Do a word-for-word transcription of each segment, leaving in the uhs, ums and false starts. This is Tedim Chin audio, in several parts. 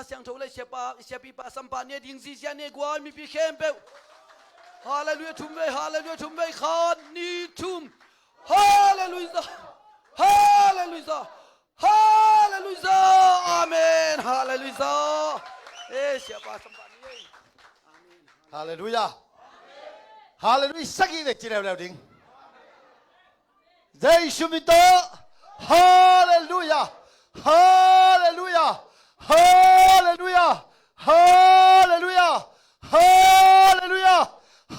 Siangtho le siapa, siapipa, sampah ni a ding zizia ni a guai mipi khempeuh. Halleluiah, thum vei, halleluiah, thum vei, khat, nih, thum. Halleluiah. Halleluiah. Halleluiah. Amen. Halleluiah. Eh, siapa, sampah ni, eh. Halleluiah. Halleluiah. Sagih vei ci leuleu ding. Jesu min tawh. Halleluiah. Halleluiah. Halleluiah. Halleluiah.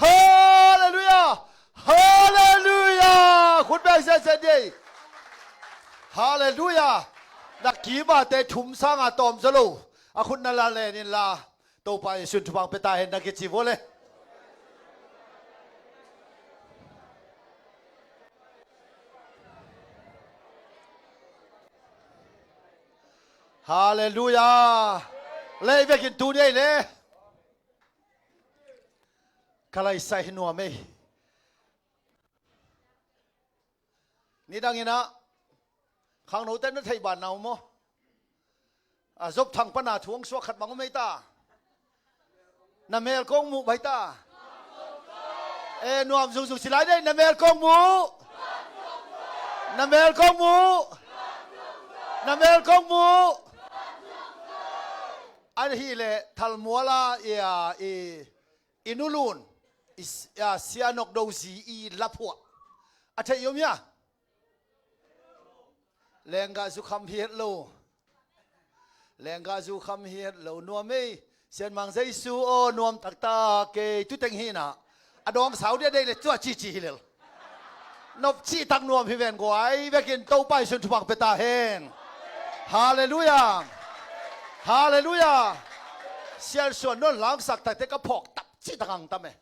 Halleluiah. Halleluiah. Khut beng sese dei. Halleluiah. Na kimate thum sanga tawm zaw lo. A khut na la len inla. Topa Jesu'n thupha pia ta hen, na kici vua le. Halleluiah. Lei vekin tu ni ei le. Ka laisai nuam ei. Nidang inah khangnote na theih banna uh maw? A Zop Thang pana thu hong suak khat bang om ei ta. Na mel kong muh bai ta. E, nuam zungzung ci lai dei, na mel kong muh. Na mel kong muh. Na mel kong muh. Ahih leh Thalmuala i, a, i, i nulun, i, a, Sia Nok Do Zi i laphuah a theih i om hia? Lenggah zu kham hi het lo. Lenggah zu kham hi het lo. Nuam ei. Sian Mang Jesu aw, nuam taktak ei. Tuteng hinah a dawng sau dia dei le tua cici hi lel. Nop cihtak nuam hi ven guai. Vekin Topa Jesu'n thupha pia ta hen. Halleluiah. Halleluiah. Sian Suan Nawn langsak takte ka phawk tap cihtak ang tam e.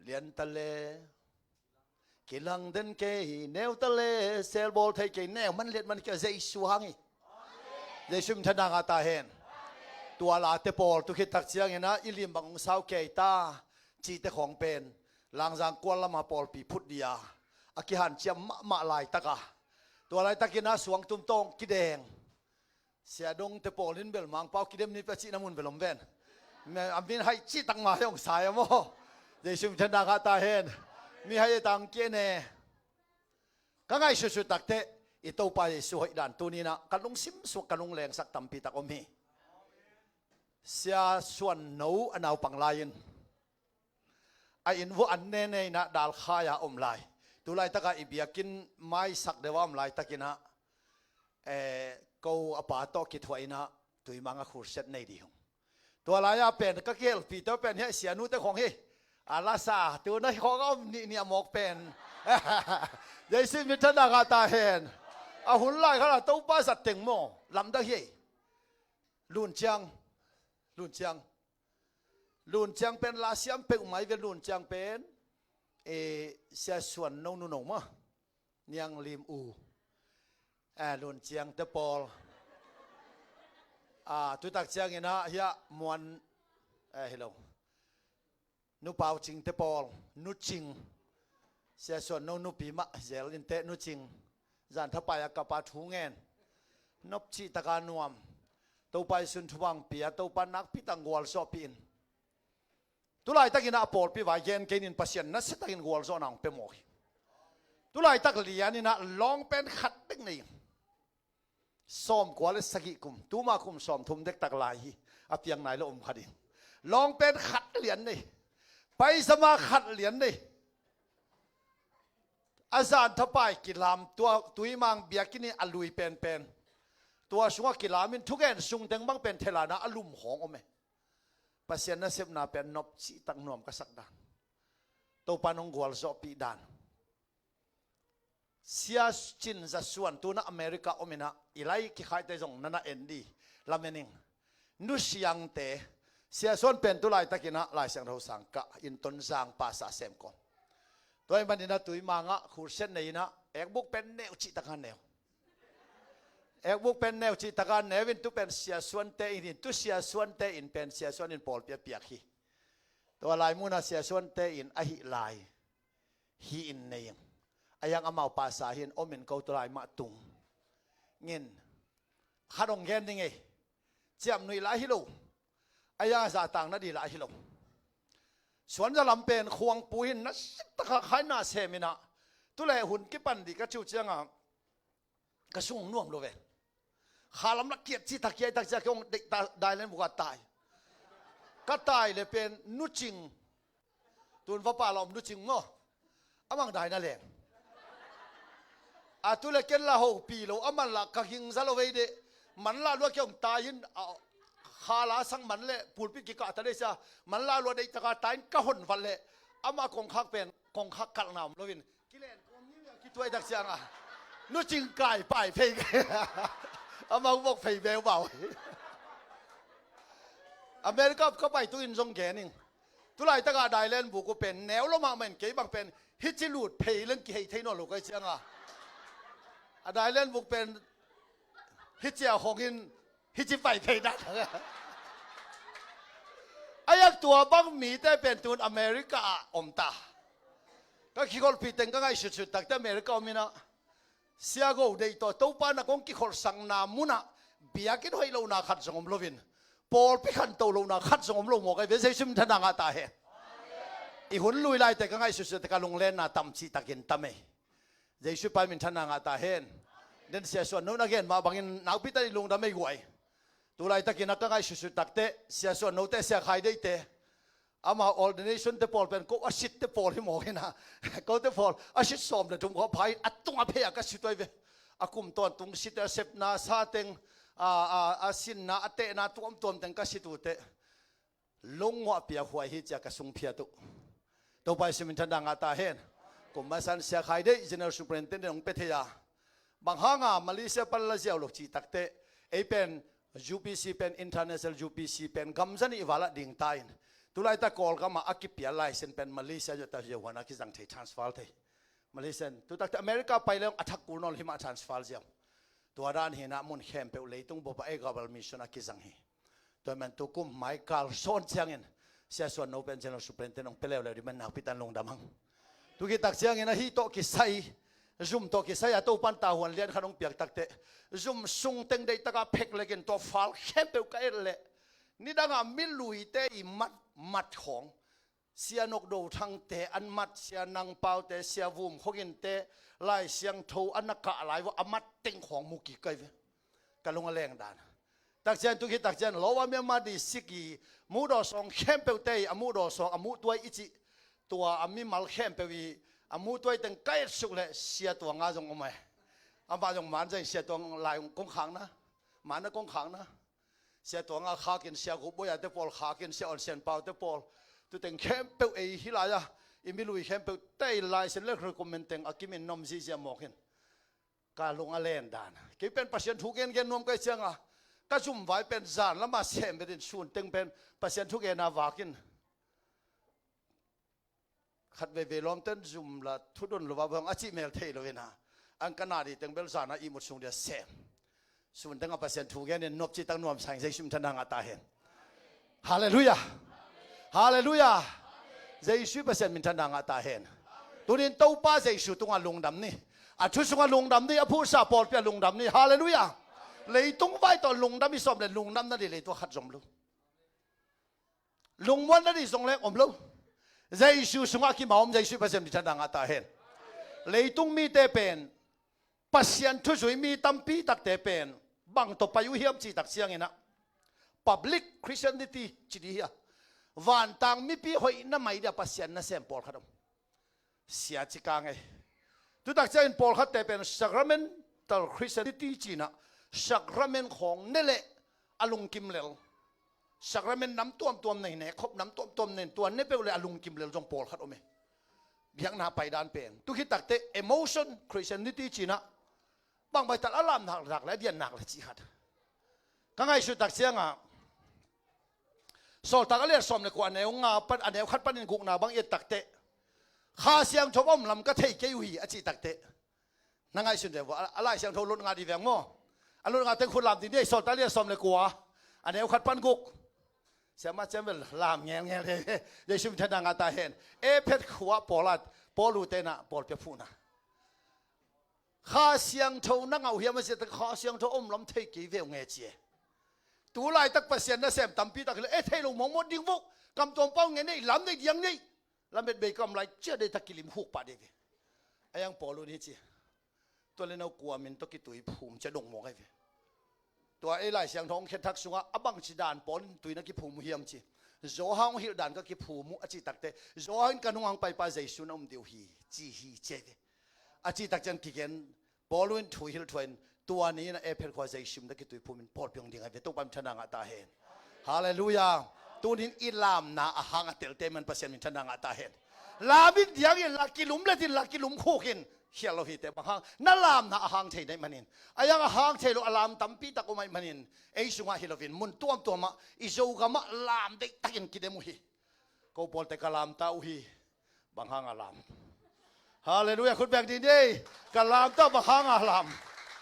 Lian ta le. Kilang den kei neu ta le, sel bawl thei kei neu man liat man kei, Jesu hang hi. Jesu min thanna ngah ta hen. Tua late pawl tu khit tak ciangin ah i lim bang hong sau kei ta cihte khawng pen Langzang kual lama pawlpi phut dia a kihanciam mahmah laitaka, tua laitakin ah suangtum tawng kideng. Sia Dongte pawl in bel Mangpau kidem ni pia cihna mun bel om ven. A min haih cihtak mah hi hong sa ia maw? Jesu min thanna ngah ta hen. Mi haih e tang kia ne. Ka ngaihsutsut takte i Topa Jesu hoih dan tuni inah ka lungsim sung ka lunglengsak tampi tak om hi. Sia Suan No a naupang lai-in a inn vuah an nene inah dalkhai-a om lai. Tu laitaka i biakinn maisak deuha om laitakin ah, eh, ko a pa tawh kithuah inah Tuimang ah khursat nei ding. Tua lai-a pen ka kihelpihte pen hiah sianute khawng hi. A lasa tuna hi khawng a om nih nih a mawk pen. Jesu min thanna ngah ta hen. A hun lai khat a Topa zat teng maw? Lamdang hi. Lunciang. Lunciang. Lunciang pen la siam peuh mai ve, Lunciang pen, eh, Sia Suan No nu no mah. Niang Lim U. Eh, Lunciangte pawl. Ah, tutak ciangin ah hiah Muan, eh, hi lo. Nu Pau Cingte pawl, Nu Cing. Sia Suan No nupi mah zel inteh, Nu Cing. Zan thapai a kapa thu ngen. Nop cihtaka nuam. Topa Jesu'n thupha pia, Topa nakpi tak gualzawhpih in. Tu laitakin ah a pawlpi vai gen kei nin, Pasian nasiatakin gualzawhna hong pia mawk hi. Tu laitak lianin ah lawng pen khat dek nei in. Sawmkua le sagih kum, tuma kum sawmthum dektak lai hi. A piang nai lo om khat in. Lawng pen khat lian nei. Paisama khat lian nei. A zan thapai kilam, tua Tuimang biakinn in a lui penpen. Tua sungah kilamin thugen sungteng bang pen thelan ah a lum khawng om e. Pasian nasepna pen nop citak nuam ka sak dan. Topa nong gualzawhpih dan. Sia Cin Za Suan tuna America om inah i lai kikhaite zong nana en di. Lamen ing. Nu Siangte, Sia Suan pen tu laitakin ah Lai Siangtho sang kah in Tonzang pasa sem kawm. Tua ahih manin ah Tuimang ah khursat nei inah ekbuk pen neu cihtaka neu. Ekbuk pen neu cihtaka neu in tu pen Sia Suante in, in tu Sia Suante in pen Sia Suan in pawlpi a piak hi. Tua lai munah Sia Suante in ahi lai. Hi in nei ing. A hiang amau pasa hi in om in ko tu lai mah tung. Ngin. Khat hong gen ding ei. ciamnuih lah hi lo, a ya zahtakna dih lah hi lo. Suanza lam pen khuangpu hin na sik taka khai na sem inah, tu le hun kipan dih ka ciu ciangah ka sung nuam lo ve. Kha lam lah kiat ci tak kiai tak cia kei hong deih ta dailen buka tai. Ka tai le pen Nu Cing, tun vapa la om Nu Cing maw, a mang daina leng. A tu le ken la hopi lo, a man lah ka gingza lo vei deh. Man lah lua kei hong tai in, a, kha la sang man le pulpit kikah ta deh cia, man lah lua deih taka tai in ka hon vat le, ama kongkhak pen kongkhak kalhna om loin kilen kawm ni a kituai tak ciangah Nu Cing kai pai phei. Amau vok phei beubau. America ka pai tu in zong gen ing. Tulaitakah dailen buk uh pen neu lo mahmah in kei bang pen hici lut phei leng kihei thei nawn lo kai ciangah, a dailen buk pen hici a hong in hici pai phei dan. A yak tua bang mite pen tun America ah om ta. Ka kikholhpih teng ka ngaihsutsut takte America om inah, Sia Go deih tawh Topa na kong kikholhsakna munah biakinn hoih lohna khat zong om loin, pawlpi khanto lohna khat zong om lo mawk ahi ve. Jesu min thana ngah ta hen. I hun lui laite ka ngaihsutsut te ka lunglenna tam cihtakin tam ei. Jesu pa min thana ngah ta hen. Den Sia Suan No na gen mah bangin nakpi tan i lungdam ei guai. Tulaitakin a ka ngaihsutsut takte Sia Suan Note, Sia Khai Deihte, ama ordination te pawl pen ko a sit te pawl hi mawk inah, ko te pawl a sit sawm le thum khaw pha in a tung a phei a ka sit uh ahi ve. A kum tawntung sit a sepna sa teng, a, a, a sinna a tehna tuamtuam teng ka sit uh teh. Lungnguah piakhuai hi cia ka sung phiat uh. Topa Jesu min thana ngah ta hen. Kum masa in Sia Khai Deih General Superintendent hong pia thei a, bang hanga Malaysia pan la ziau lo cih takte, ei pen U P C pen, international U P C pen gamza nih val ah ding ta in, tulaitak Kawlgam ah a kipia license pen Malaysia zia ta ziau huan a kizang thei, transfer thei. Malaysia in tu takte America pai leng a thak kul nawn lo hi mah, transfer ziau. Tua dan hinah mun khempeuh leitung bup ah ei Global Mission a kizang hi. Tua man tu kum mai kal sawn ciangin Sia Suan No pen General Superintendent hong pia leuleu dih man nakpi tan lungdam hang. Tu khit tak ciangin ahi tawh kisai, zum tawh kisai a Topan tahuan lian khat hong piak takte, zum sung teng deih taka phek lekin tua fal khempeuh ka et leh, nidangah miluite i mat, mat khawng, Sia Nok Do Thangte an mat, Sia Nang Paute, Sia Vum Khua Ginte, Lai Siangtho a na kah lai vua a mat teng khawng mu kik kai ve. Ka lung a leng dan. Takcian tu khit takcian Lower Myanmar District i muhdawh sawng khempeuhte i a muhdawh sawng a muhtuai i cih, tua a mimal khempeuh i a muhtuai teng ka etsuk leh Sia Tuanga zong om ai. Amah zong man zai Sia Tuang lai kong khakna, man a kong khakna. Sia Tuanga khakin, Sia Gup Boya te pawl khakin, Sia On Sian Pau te pawl, tu teng khempeuh ei hi lai a, i milui khempeuh te i license le recommend teng a kimin nom zihziah mawk in. Ka lung a len dan. Kei pen Pasian thu gengen nuam kai cianga ka zum vai pen zan lama sem betin sun teng pen Pasian thu gena vakin khat veivei lawmten zum la thudon lo va bang a cih mel thei lo ina, an ka na di teng bel zana ihmut sung dia sem. Sun teng a Pasian thu genin nopci tak nuam sang Jesu min thana ngah ta hen. Halleluiah. Halleluiah. Jesu Pasian min thana ngah ta hen. Tunin Topa Jesu tunga lungdam ni. A thu sunga lungdam ni, a phuhsa pawlpi a lungdam ni. Halleluiah. Leitung vai tawh lungdam i sawm le lungdam na di leitung a khat zom lo. Lungmuan na di zong leng om lo. Jesu sungah kimawm Jesu Pasian min thana ngah ta hen. Leitung mite pen Pasian thuzui mi tampi takte pen bang tawh pai uh hiam cih tak cianginah public Christianity ci di hi a, vantang mipi hoihna mai dia Pasian nasem pawlkhat om. Sia ci kang ei. Tutak ciangin pawlkhatte pen sacramental Christianity cinah sacrament khawng ne leh a lungkim lel. Sacrament nam tuamtuam nei, ne khop nam tuamtuam nei, tua ne peuh le a lungkim lel zong pawlkhat om e. Biakna paidan pen tu khit takte emotion Christianity cinah bang baital a lam nak le a dian nak le cih khat. Ka ngaihsut tak ciangah Sawltak a lian sawm le kua a neu nga pan, a neu khat panin gukna bang i et takte, Kha Siangtho a om lam ka thei kei uh hi a cih takte, na ngaihsun ve vua, a Lai Siangtho lut nga di veng maw? A lut nga teng khut lam ding di ei, Sawltak a lian sawm le kua a neu khat pan guk. Siamah ciam vel lam ngelngel hi. Jesu min thana ngah ta hen. Ephet khua Paul a, Paul u tenah pawlpi a phuhna. Kha Siangtho na ngah uh hiam a cih tak, Kha Siangtho a om lam thei kei ve uh nge ci e. Tu laitak Pasian nasem tampi tak hi lo, e, thei lo mawkmawk ding vo. Kam tuam pau ngen nei, lam nei diang nei. Lamet bei kam lai ciah dei tak kilim huk pah dei ve. A yang Paul un hi ci. Tua le no kua min tawh kitui phum ciah dong mawk ai ve. Tua ei Lai Siangtho hong khen thak sungah a bangci dan Paul in tui na kiphum uh hiam ci. Johan hong hilh dan ka kiphum uh a cih takte, Johan in ka nungah hong paipa Jesu na um deuh hi ci hi ci ai ve. A cih tak ciang kigen Paul in thu hilh thuah in tua ni in a Ephet khua Jesu min tawh kitui phum in pawlpi hong ding ai ve. Topa min thang ngah ta hen. Halleluiah. Tunin i lamna a hang a telte man Pasian min thang ngah ta hen. Lam in diang in la kilum let in la kilum khuk in khial lo hi teh bang hang na lamna a hang thei na hih manin. A yang a hang thei lo a lam tampi tak om ahih manin ei sungah hi loin mun tuamtuam ah i Zogam ah lam deih takin kidem uh hi. Ko pawlte ka lam ta uh hi. Bang hang a lam? Halleluiah, khut beng dih ni. Ka lam ta, bang hang a lam?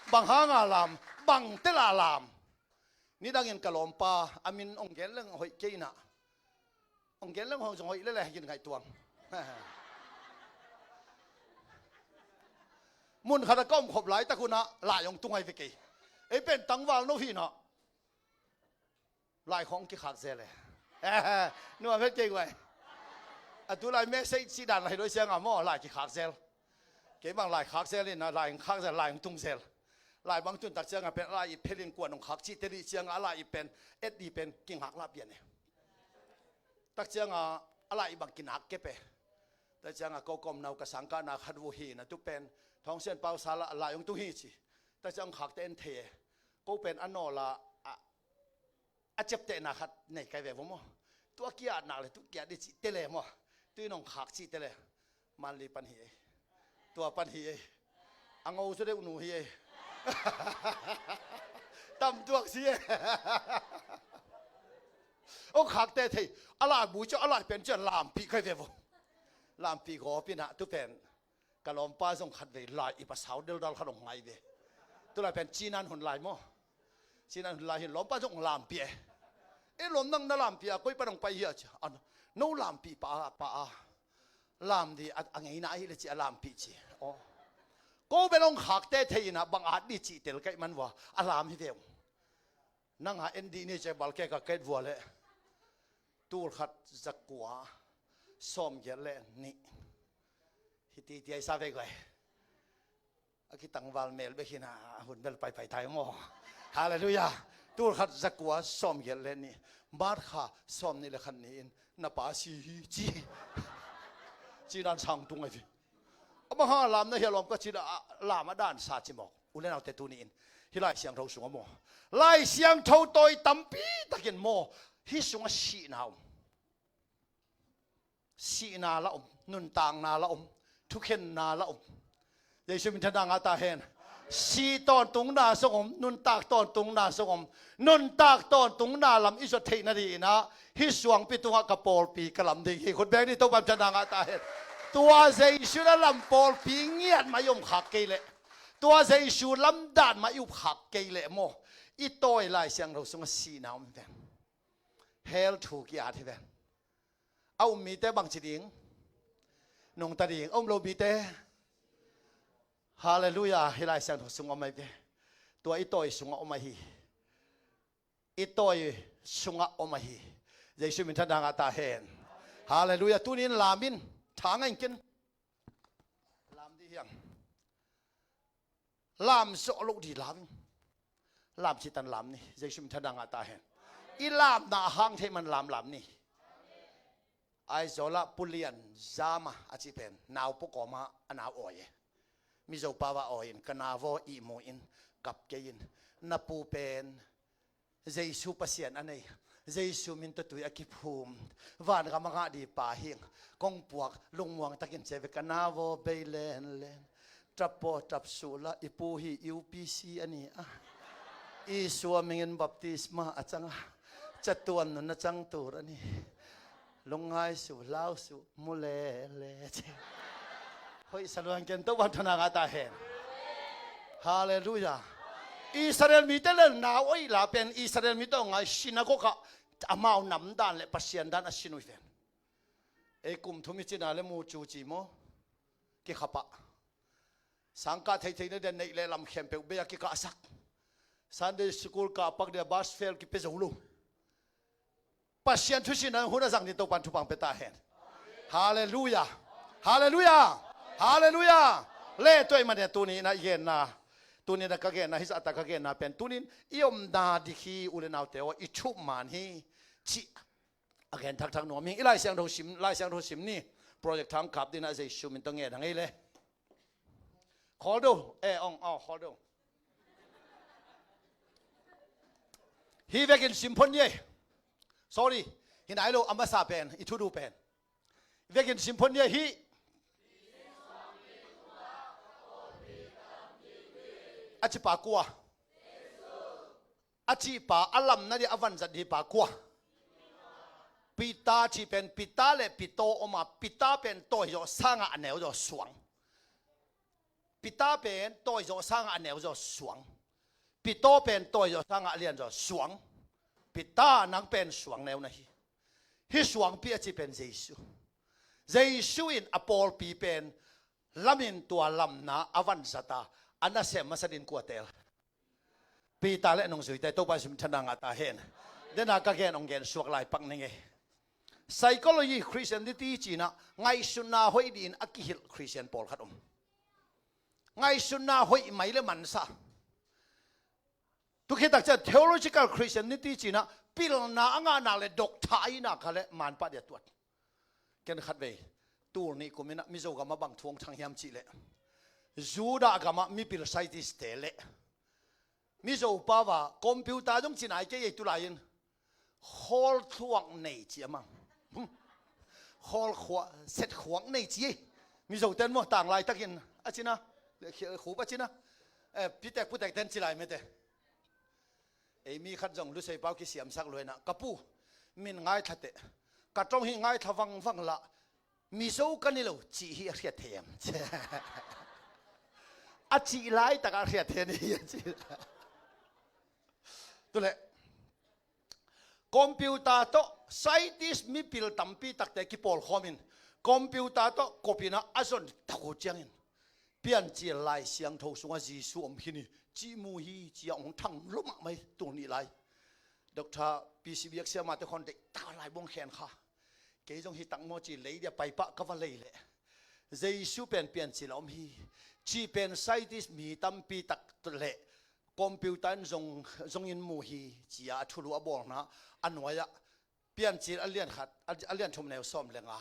Bang hang a lam? Bang tel a lam? Nidangin ka lawmpa a min ong gen leng hoih kei na. Ong gen leng hong zong hoih lele hi ngaihtuang. Mun khat a ka om khop laitak hunah lai ong tung ai ve kei. Ei pen tangval no hi na. Lai khong kikhak zel e. Nuam het kei guai. A tu lai message si dan lai doi siang a maw lai kikhak zel. Kei bang lai khak zel in a lai khak zel lai tung zel. Lai bang tun tak ciang a pen lai i phelin kuan ong khak ci te li ciang a lai i pen et di pen kingak la pian e. Tak ciang a a lai i bang kinak kep e. Tak ciang a ko kom nau ka sang ka na khat vu hi na tu pen thong sian pau sa la lai ong tung hi ci. Tak ciang khak te en thei e. Ko pen a naw la a a ciaptehna khat nei kai ve vo maw? Tua kiatnak le tu kiat dih cih te le maw? Tu in hong khak cih te le. Manli pan hi ei. Tua pan hi ei. A ngo cu deuh nu hi ei. Tam tuak si ei. Hong khak te thei. A lai bu cu a lai pen cu lampih kai ve vo. Lampih gawp in ah tu pen. Ka lawmpa zong khatvei lai i pasau deldal khat hong ngai ve. Tu lai pen cinan hun lai maw? Cinan hun lai hin lawmpa zong lampi e. E lawm nang na lampi a koi pan hong pai hi a ci. A no lampi pa a pa a. Lam di a, a ngeina ahi le ci a lampi ci. Aw. Ko bel hong khakte thei in a bang at di ci tel kaih man vua. A lam hi ve ung. Nang a en dih ni ci a balkek a kaih vua le. Tul khat zakua sawm giat le nih. Hiti ti ai sa vei guai. A kitangval mel bek hi na a hun bel paipai tai maw? Halleluiah. Tul khat zakua sawm giat le nih. March kha sawm nih le khat ni in na pa si hi ci. Ci dan sang tung ai vi. A bang hang a lam na hia lawm ka ci la a lam a dan sa ci mawk. U le naute tuni in hih Lai Siangtho sungah maw? Lai Siangtho tawi tampi takin maw? Hih sungah sihna um. Sihna la um, nuntakna la um, thukhenna la um. Jesu min thangah ta hen. Sih tawntungna song um, nuntak tawntungna song um. Nuntak tawntungna lam i zuat theih nading inah hih suangpi tungah ka pawlpi ka lam ding hi. Khut beng ni Topa min thangah ta hen. Tua Jesu na lam pawlpi ngiat mah i om khak kei leh, tua Jesu lamdan mah i up khak kei leh maw? I tawi Lai Siangtho sungah sihna um hi veng. Hell thu ki-at hi veng. A um mite bangci ding? Nungta ding. A um lo mite? Halleluiah. Hih Lai Siangtho sungah om ahi ve. Tua i tawi sungah om ahi. I tawi sungah om ahi. Jesu min thangah ta hen. Halleluiah. Tunin lam in thangah in ken. Lam dih hiang. Lam zawh loh dih lam in. Lam cihtan lam ni. Jesu min thangah ta hen. I lamna a hang theih man lam lam ni. Aizawl ah Pu Lian Zama a cih pen nau pawkawm ah a nau awi e. Mizo pau ah awi in ka nau aw ihmu in kap kei in na pu pen Jesu Pasian a nei, Jesu min tawh tui a kiphum, vangam a ngah dih pa hing kong puak lungmuang takin ci ve ka nau aw bei lenlen. Ṭap paw ṭap suh la i pu hi U P C a ni a. Isua mingin baptisma a cang a. Catuan nun a cang tur a ni. Lungngai suh, lau suh, mu lele ci. Hoih sa luang ken Topa min thangah ta hen. Halleluiah. Israel mite le nau awi la pen Israel mite aw ngai sinagog ah amau namdan le Pasian dan a sin uh hi ven. Ei kum thum i cina le mu cu ci maw? Kikhap ah. Sangkah theihtheihna den neih le lam khempeuh bei a kikahsak. Sunday school kah pak dia bus fare kipia zo lo. Pasian thusinna hun a zang ding Topan thupha pia ta hen. Halleluiah. Halleluiah. Halleluiah. Le tua ahih manin tuni in a i genna, tuni in a ka genna, hih zahta ka genna pen tuni in i omna dik hi, u le naute aw, i thuman hi, cih a gen thakthak nuam hi. I Lai Siangtho sim, Lai Siangtho sim ni. Project thang kap ding a Jesu min tawh ngen a ngei le. Khawl do, eh, ong, oh, khawl do. Hih vekin sim phot ni ei. Sorry, hi nai lo, a masa pen, i thudu pen. Vekin sim phot ni ei hih. A cipa kua. A cihpa, a lamna ding a vanzat ding pa kua? Peter cih pen, Peter le Peter om a, Peter pen tawi zawh sangah a neu zaw suang. Peter pen tawi zawh sangah a neu zaw suang. Peter pen tawi zawh sangah a lian zaw suang. Peter, nang pen suang neu na hi. Hih suangpi a cih pen Jesu. Jesu in a pawlpi pen lamin tua lamna a vanzat a, a nasem masa ding kua teel? Peter le nungzuite. Topa Jesu min thanna ngah ta hen. Dena ka gen ong gen suak lai pak ning ei. Psychology Christianity cih in a ngaihsutna hoih dingin a kihilh Christian pawlkhat om. Ngaihsutna hoih mai le mansa. Tu khit tak ciang theological Christianity cih in a pilna a ngahna le doctor a hihna kha le manpah ding a tuat. Ken khatvei, tul nih kum in a Mizo gamah bang thu ong thang hiam cih leh, Judah gamah mipil scientist te le Mizo pau a computer zong ci nai kei ei, tulai in khawl thuak nei ci a mang. Khawl khuak, set khuak nei ci ei. Mizo ten maw, tang laitakin a ci na, khup a ci na. Eh, pitek putek ten ci lai mete. Ei mi khat zong Lusei pau kisiamsak luaina, ka pu, min ngaithla teh, ka tong hi ngaithla vangvang lah, Mizo ka ni lo cih hi a hriat thei em? A cih laitak a hriat thei ni hi a ci. Tuleh computer tawh scientist mipil tampi takte kipawlkhawmin computer tawh kopina a zon tak uh ciangin Piancil Lai Siangtho sungah Jesu om khin hi cih mu hi ci a hong thang lua mahmah hi. Tul nih lai Doctor P C Biak siamate khawng deihtak a lai buang khen kha. Kei zong hi tak maw ci lei dia paipah ka va lei leh Jesu pen piancil a om hi cih pen scientist mi tampi tak le computer in zong, zongin mu hi ci a, a thulu a bawlna a nuai-ah Piancil a lian khat, a, a lian thum neu sawm le nga,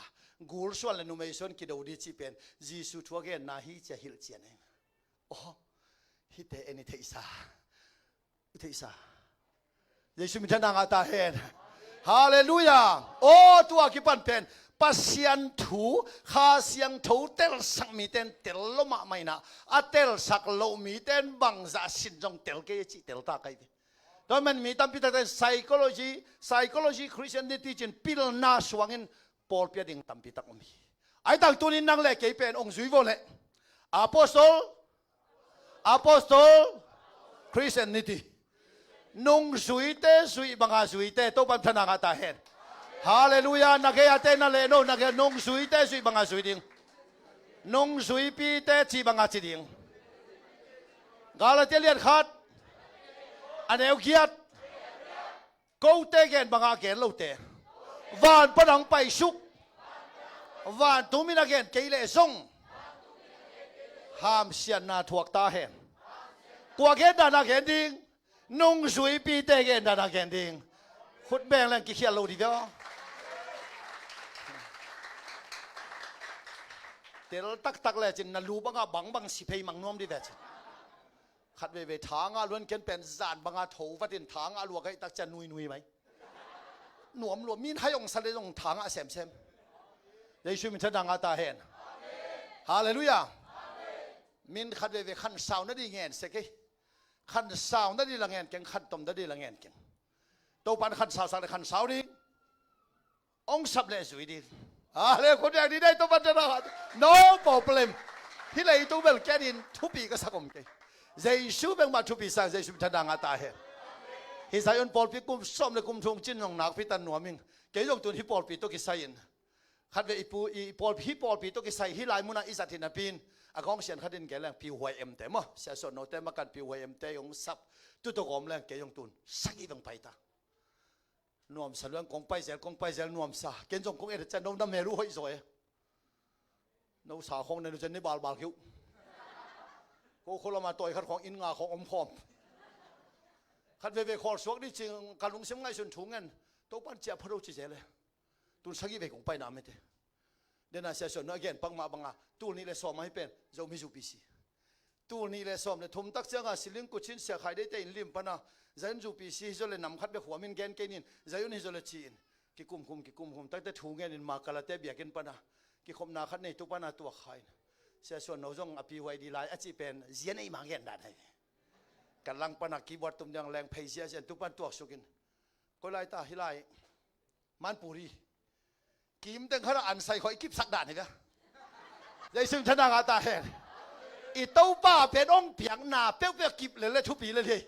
gul suan le numei suan kido ding cih pen Jesu thu a genna hi ci a hilh cian ing. Aw, hihte en i theihsa, i theihsa. Jesu min thanna ngah ta hen. Halleluiah. Aw, tua kipan pen Pasian thu, Kha Siangtho telsak mite in tel lua mahmah in a, a telsak loh mite in bangzah sin zong tel kei a cih tel ta ka hi ve. Tua man mi tampi takte in psychology, psychology Christianity ci-in pilna suangin pawlpi a ding tampi tak om hi. Ahi tak tuni-in nang le kei pen ong zui vo leh Apostle, Apostle Christianity. Nungzuite zuih banga zuite, Topa min thanna ngah ta hen. Halleluiah. Na gei-ate na leh no, na gei nungzuite zuih banga zui ding. Nungzuipite ci banga ci ding. Galatia lian khat, a neu giat. Kote gen banga gen lote, van pan hong paisuk, vantung min a gen kei leh zong hamsiatna thuak ta hen. Kua gen dan a gen ding? Nungzuipite gen dan a gen ding. Khut beng leng kikhial lo ding ve aw. Tel taktak lecin na lu banga bangbang si phei mang nuam ding ve cin. Khat veivei tha ngah luan ken pen zan banga tho vatin tha ngah lua ka hih tak ciang nuinui mai. Nuam lua, min hai ong sa le zong tha ngah semsem. Jesu min thanna ngah ta hen. Halleluiah. Min khat veivei khansau nading ngen sek ei. Khansau nading la ngen keng, khantom nading la ngen keng. Topa in khansausak le khansau ding. Ong sap le zui ding. Halleluiah, khut beng ding dai Topa min thanna ngah. No problem. Hih leitung bel ken in thupi ka sak om kei. Jesu bek mah thupi sa ing, Jesu min thanna ngah ta hen. Hih Zion pawlpi kum sawm le kum thum cin zong nakpi tak nuam ing. Kei zong tun hih pawlpi tawh kisai in. Khat vei i pu, i pawl, hih pawlpi tawh kisai, hih lai munah i zat hi napi-in A gawng sian khat in gen leng piuhuai emte maw, Sia Suan Note makan piuhuai emte hong sap tutuk om leng kei hong tun sagih bang pai ta. Nuamsa luang kong pai zel, kong pai zel nuamsa. Ken zong kong et ciang no na mel uh hoih zaw e. No sa khong na nu ciang ni balbal kiu. Ko kholama tawi khat khong inn nga khong om khawm. Khat veve khawl suak ni cing ka lungsim ngaihsun thu ngen. Topan ciah pha do ci zel e. Tun sagih vei kong paina mete. Dena Sia Suan Note a gen pak mah banga tul nih le sawm ahi pen Zomi U P C. Tul nih le sawm le thum tak cianga siling kucin Sia Khai Deite inn lim pana Zion U P C hi zaw le nam khat bek huamin gen kei nin Zion hi zaw le ci-in kikumkhum kikumkhum takte thu ngenin Makalate biakinn pana kikhopna khat nei tu pana tuak khain Sia Suan Note zong a piuhuai di lai a cih pen zia nei ma gen dan hai. Ka lang pana keyboard tum diang leng phei ziazia in tu pan tuak sukin koi lai ta hi lai. Manpuri. Kim teng khat a an sai khawh i kipsak dan hi ve. Jesu min thana ngah ta hen. I Topa pen hong piakna peuhpeuh kip lel le thupi lel hi.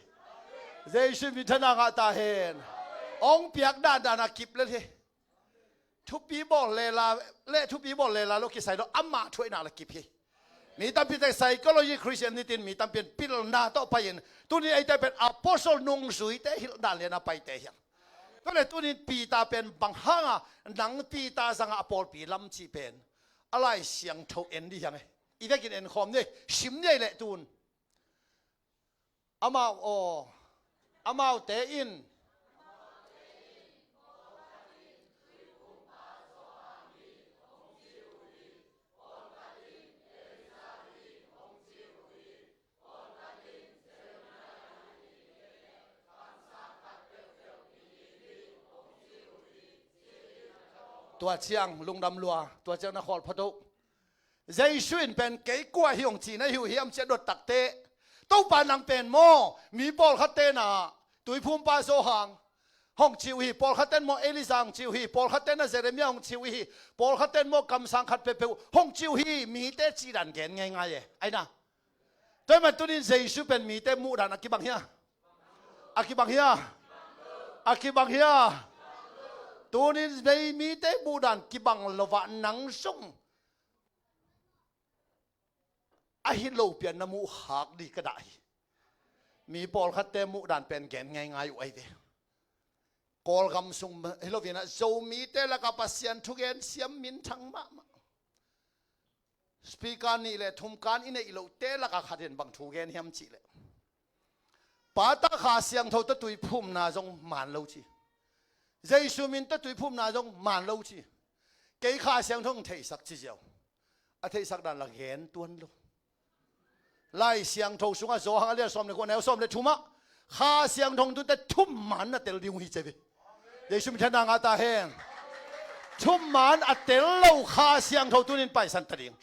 Jesu min thana ngah ta hen. Hong piak dandan a kip lel hi. Thupi bawl lela le thupi bawl lela lo kisai lo ama thuaina la kip hi. Mi tampi te psychology Christian nitin mi tampi in pilna tawh pai-in tuni eite pen apostle nungzuite hilh dan liana paite hiang. Tua le tunin Peter pen bang hanga nang Peter zanga a pawlpi lam cih pen a Lai Siangtho en di hiang e. I vekin en khawm ni, sim ni ei leh tun. Amau aw, amaute in tua ciang lungdam lua, tua ciang na khawl pha to. Jesu in pen kei kua hi hong ci na hi uh hiam ci a dot takte. Topa nang pen maw mi pawlkhat tena tuiphumpa Johan hong ci uh hi, pawlkhat ten maw Elijah hong ci uh hi, pawlkhat tena Jeremiah hong ci uh hi, pawlkhat ten maw kamsang khat peuhpeuh hong ci uh hi, mite cih dan gen ngeingai e. Aina. Tua ahih man tunin Jesu pen mite muhdan a kibang hia? A kibang hia? A kibang hia? Tunin mei mite muhdan kibang lo ah nang sung ahi lo pian na muh khak di ka dah hi. Mi pawlkhatte muhdan pen gen ngeingai uh ahi ve. Kawlgam sung hi loin ah Zomite lakah Pasian thugen siam minthang mahmah. Speaker nih le thum kan i neih lohte lakah khat in bang thu gen hiam cih leh, Pa, Ta, Kha Siangtho tawh tuiphumna zong man lo ci. Jesu min tawh tuiphumna zong man lo ci. Kei Kha Siangtho hong theisak ci ziau. A theihsak dan la gen tuan lo. Lai Siangtho sungah Johan a lian sawm le kua neu sawm le thumah Kha Siangtho hong tunte thuman na tel ding uh hi ci ve. Jesu min thana ngah ta hen. Thuman a tel lo Kha Siangtho tunin paisan ta ding.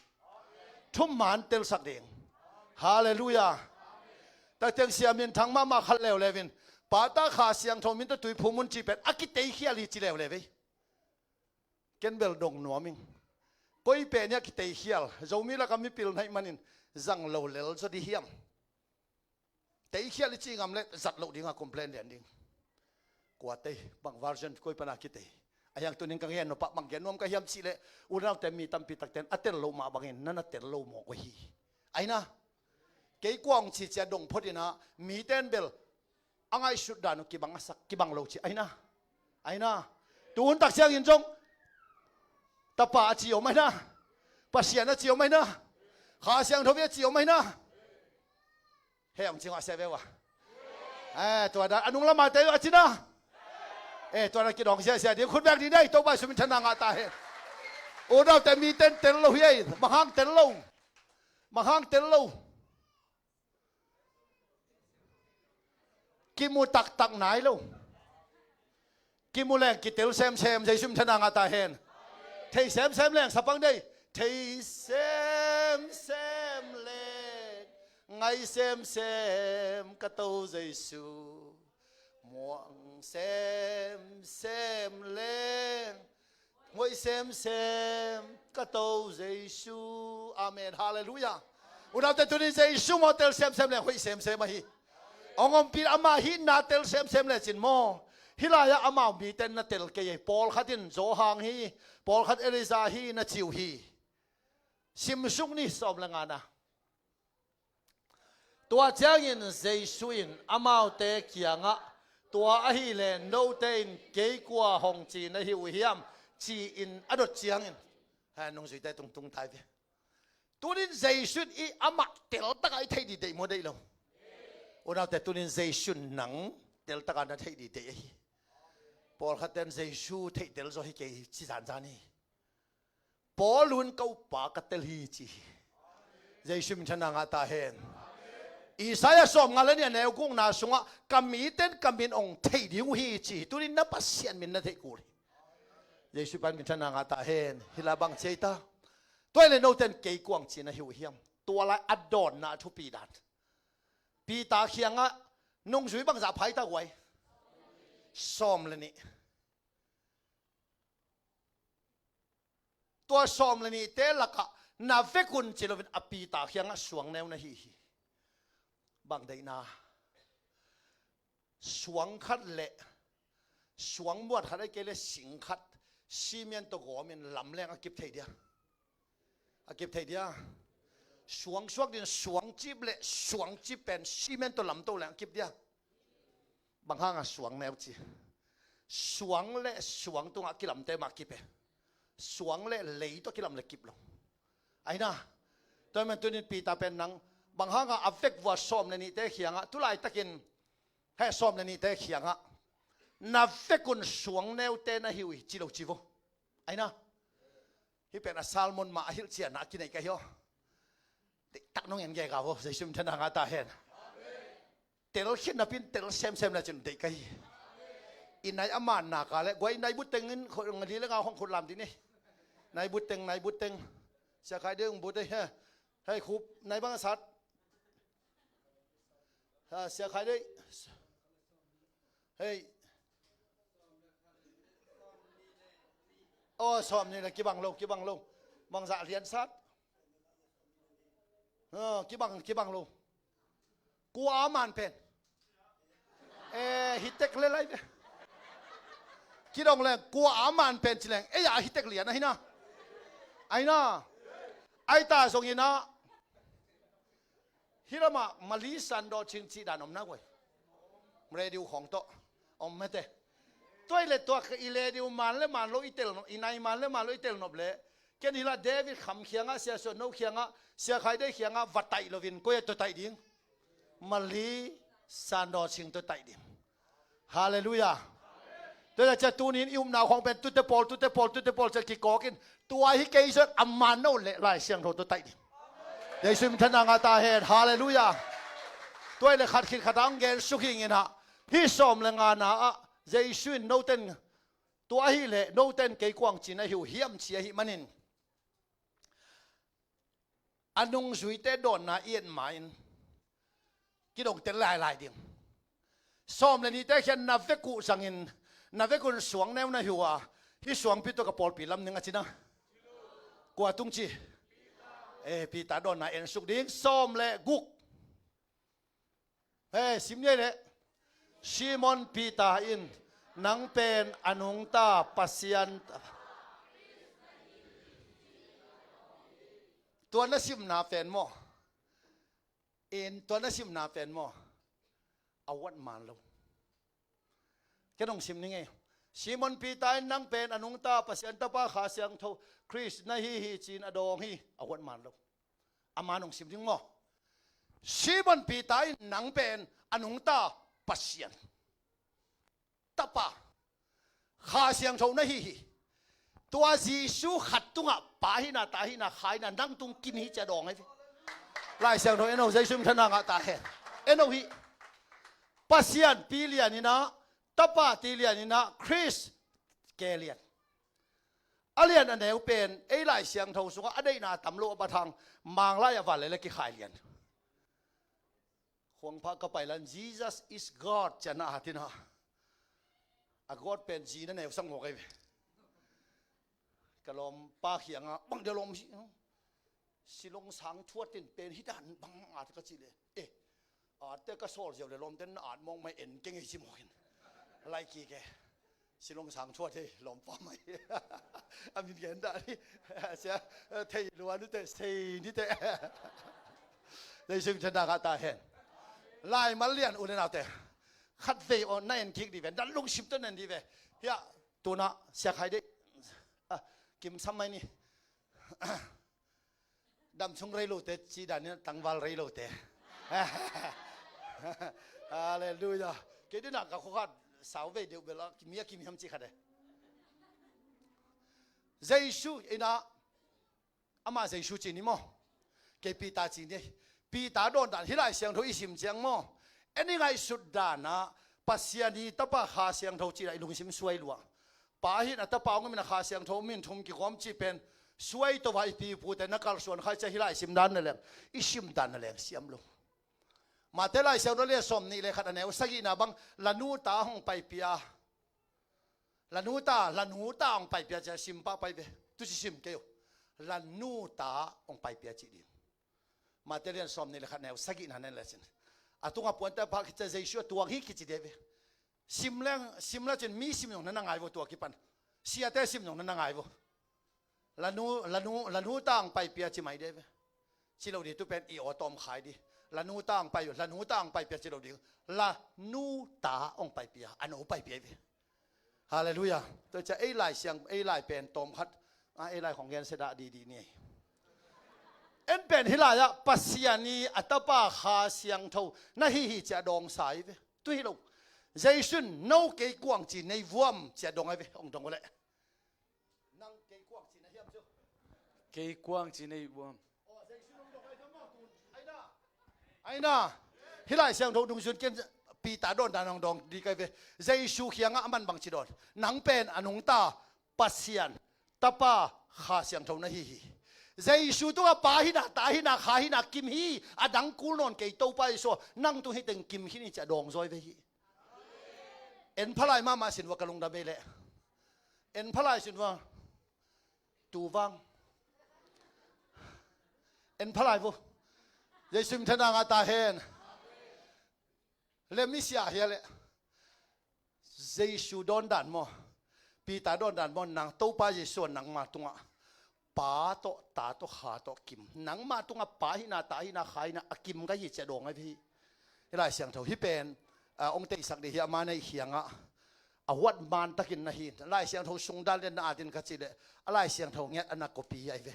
Thuman telsak ding. Halleluiah. Taktiang sia minthang mahmah khat leuleu in Pa, Ta, Kha Siangtho min tawh tuiphum un cih pen a kiteikhial hi ci leuleu ei. Ken bel dong nuam ing. Koi pen hi a kiteikhial, Zomi lakah mipil na hih manin zang lo lel zaw di hiam? Teikhial i cih ngam leh zat loh dinga complain lian ding. Kua tei, bang version koi pana kitei? A hiang tunin ka gen nop ah bang gen nuam ka hiam cih leh, unaute mi tampi takten a tel loh mah bangin na na tel lo mawk uh hi. Aina. Kei kua hong ci cia dong phot inah miten bel a ngaihsut dan uh kibang a sak, kibang lo ci. Aina. Aina. Tu hun tak ciangin zong Tapa a ci om aina. Pasian a ci om aina. Kha Siangtho a ci om aina. Hei, hong ci ngah sia ve ua. Eh, tua dan a nung lama te a ci na. Eh, tua dan kidong sia sia ding khut bek ding dai, Topa Jesu min thana ngah ta hen. Unaute miten tel lo hi ei, bang hang tel lo. Bang hang tel lo. Kimu taktak nai lo. Kimu leng kitel semsem, Jesu min thana ngah ta hen. Thei semsem leng sapang dei. Thei semsem leng ngai semsem ka To Jesu. Muang semsem leng hoih semsem ka To Jesu. Amen. Halleluiah. Unaute tunin Jesu maw tel semsem leng hoih semsem ahi. Hong ompih ama hihna tel semsem lecin maw. Hih lai-ah amau miten na tel kei ei. Pawlkhat in Johan hi, pawlkhat Elijah hi na ci uh hi. Simsuk ni sawm le ngana. Tua ciangin Jesu in amaute kiangah, "Tua ahileh note in kei kua hong ci na hi uh hiam?" ci-in a dot ciangin, ha, nungzuite tungtung tai ve. Tunin Jesu in i amah teltakah i theih dih deih maw, deih lo? Unaute, tunin Jesu in nang teltakah na theih dih deih ahi. Pawlkhatte in Jesu theih tel zaw hi kei ci zanzan hi. Paul un ka uppa ka tel hi ci hi. Jesu minthanna ngah ta hen. Isaiah sawmnga le nih a neu gukna sungah, "Ka mite in ka min hong theih ding uh hi," ci hi. Tunin na Pasian min na theih kul hi. Jesu pan minthanna ngah ta hen. Hi la bang ci ei ta. Tua ahileh note in kei kua hong ci na hi uh hiam? Tua lai a dawnna a thupi dan. Peter kiangah nungzui bangzah pha ei ta guai? Sawm le nih. Tua sawm le nihte lakah na vekun ci loin a Peter kiangah suang neu na hi hi. Bang deihna? Suang khat le suang muat khat, ahih kei leh sing khat, cement tawh gawmin lamleng a kip thei dia? A kip thei dia? Suang suak din suang cip le suang cip pen cement tawh lamto leng a kip dia? Bang hanga suang neu ci? Suang le suang tungah kilamte mah kip e. Suang le lei tawh kilam le kip lo. Aina. Tua ahih manin tunin Peter pen nang, bang hanga a vekvua sawm le nihte kiangah, tulaitakin, he, sawm le nihte kiangah, "Na vekun suang neute na hi uh hi," ci lo ci vo. Aina. Hih pen a sermon mah a hilhcianna a kineih ka hi aw. Deihtak nong en gega vo, Jesu minthanna ngah ta hen. Tel khit napin tel semsem le cin deih ka hi. I nai a man nak leh guai, i nai butteng in, kho, li le nga hong khut lam dih ni. Nai butteng, nai butteng. Sia Khai Dei hong but ei, he. Hei, khup, nai bang a sat. Ha, Sia Khai Dei. Hei. Aw, sawm nih le kibang lo, kibang lo. Bangzah lian sat? Ha, kibang, kibang lo. Kua a man pen? Eh, hi tek le lai ve. Kidong leng, kua a man pen ci leng, ei a hi tek lian ahi na. Ahi na. Ahi ta zongin ah, hih lamah Mali Sandawh Ching cih dan om na guai. Radio khawng tawh om mete. Tua ahih leh tua i radio man le man lo i tel nop, i nai man le man lo i tel nop leh, ken hi la David Kham kiangah, Sia Suan No kiangah, Sia Khai Dei kiangah va taih loin, koi ah tawh taih ding? Mali Sandawh Ching tawh taih ding. Halleluiah. Tua ahih ciang tunin i upna khawng pen tute pawl, tute pawl, tute pawl ci-a kikawk in, tua hi kei zong a man no leh Lai Siangtho tawh taih ding. Jesu minthanna ngah ta hen. Halleluiah. Tua ahih leh khat khit khat ah hong gen suk hi ing in ah, hih sawm le ngana ah Jesu in note in, tua ahih leh note in kei kua hong ci na hi uh hiam ci ahih manin, a nungzuite dawnna i et ma-in kidongtel lailai ding. Sawm le nihte kiang na vek uh zangin, na vekun suang neu na hi uh a, hih suangpi tawh ka pawlpi lam ning a ci na. Kua tung ci? Eh, Peter dawnna en suk ding. Sawm le guk. He, sim ni ei leh. Simon Peter in, "Nang pen a nungta Pasian ta." Tua na simna pen maw? In, tua na simna pen maw? A uat man lo. Ken hong sim ning ei. Simon Peter in, "Nang pen a nungta Pasian Tapa, Kha Siangtho Khrist na hi hi," ci-in a dawng hi. A uat man lo. A man hong sim ding maw? Simon Peter in, "Nang pen a nungta Pasian Tapa, Kha Siangtho na hi hi." Tua Jesu khat tungah Pa hihna, Ta hihna, Kha hihna nang tung kim hi ci-a dawng hi. Lai Siangtho en o, Jesu minthanna ngah ta hen. En o hi. Pasian pi lian in ah, Tapa ti lian in ah, Khrist ke lian. A lian a neu pen, ei Lai Siangtho sungah a deihna a tam lo a, bat hang, Manglai ah van le lei kikhai lian. Khuang phah ka pai lan, "Jesus is God," ci-a na at in ah, a God pen G na neu sang mawk ei ve. Ka lawmpa kiangah, "Bang dia lawm hi, Silong sang thuat in pen hih dan bang at?" ka cih leh, "Eh, atte ka sawl ziau leh lawmte'n na at mawk mai, en keng ei," ci mawk in. Lai kik e. Silong sang thuat hi, lawmpa mai. A min gen dah ni. Sia, thei lua ni teh, thei ni teh. Jesu minthanna ngah ta hen. Laimal lian u le naute, khat vei aw na en kik dih ve, na lungsim tawh na en dih ve. Hiah tunah siakhai deih, ah, kim sam mai ni. Damsung rei lote ci dan in tangval rei lote. Halleluiah. Kei dinah ka khuakhat sau vei deuh bel a mi a kim hiam ci khat e. Jesu inah, amah Jesu ci ni maw? Kei Peter ci ni. Peter dawn dan hih Lai Siangtho i sim ciang maw? En i ngaihsut danah Pasian i Tapa Kha Siangtho cihna i lungsim suai lua. Pa hihna, Tapa hong om hihna, Kha Siangtho om hihna, thum kikawm cih pen suai to a i pi i pute na kalsuan kha i ciah hih lai sim dan na leng, i sim dan na leng siam lo. Mate Lai Siangtho lian sawm nih le khat a neu sagihna bang, la nu ta hong paipia. La nu ta, la nu ta hong paipia ciah sim pah pai ve. Tuci sim kei uh. La nu ta hong paipia cih ding. Mate lian sawm nih le khat neu sagihna nen le cin. A tungah puante a pah khit ciah Jesu a tuang hi kici dih ve. Sim leng, sim la cin mi sim zong na na ngai vo tua kipan. Siate sim zong na na ngai vo. La nu, la nu, la nu ta hong paipia ci mai dih ve. Ci lo dih tu pen i aw tawm khai dih. La nu ta hong pai, la nu ta hong paipia ci lo dih. La nu ta hong paipia, a no paipia ve. Halleluiah. Tua ciah ei lai siang, ei lai pen tawm khat, a, ei lai khong gen sedah dih dih ni ei. En pen hih lai-ah Pasian i a Tapa Kha Siangtho na hi hi ciah dawng sa i ve. Tu hi lo. Jesu in no kei kuang ci nei vuam ciah dawng ai ve. Hong dawng uh leh. Nang kei kuang ci na hiam cu? Kei kuang ci nei vuam. Aw, Jesu nong dawng ai ve maw tun? Aina. Aina. Hih lai siangtho dungzun ken Peter dawn dan hong dawng dih kai ve. Jesu khiangah a man bang ci dawn. Nang pen a nungta Pasian Tapa Kha Siangtho na hi hi. Jesu tungah Pa hihna, Ta hihna, Kha hihna kim hi, a dang kul nawn kei Topa Jesu, nang tung hi teng kim hi ni ciah dawng zawi ve hi. En phalai mahmah sin vua ka lungdam ei leh. En phalai sin vua. Tuvang. En phalai vua. Jesu min thana ngah ta hen. Le misia hia le. Jesu dawn dan maw? Peter dawn dan maw? Nang Topa Jesu nangma tungah Pa tawh, Ta tawh, Kha tawh kim. Nangma tungah Pa hihna, Ta hihna, Kha hihna a kim ka hi ciah dawng ai ve hi. Hih lai siangtho hih pen, a, hong teisak dih hi a, ma nei khiangah a huat man takin na hi. Lai siangtho sung dan lian na atin ka cih leh a lai siangtho ngiat a na kopi ai ve.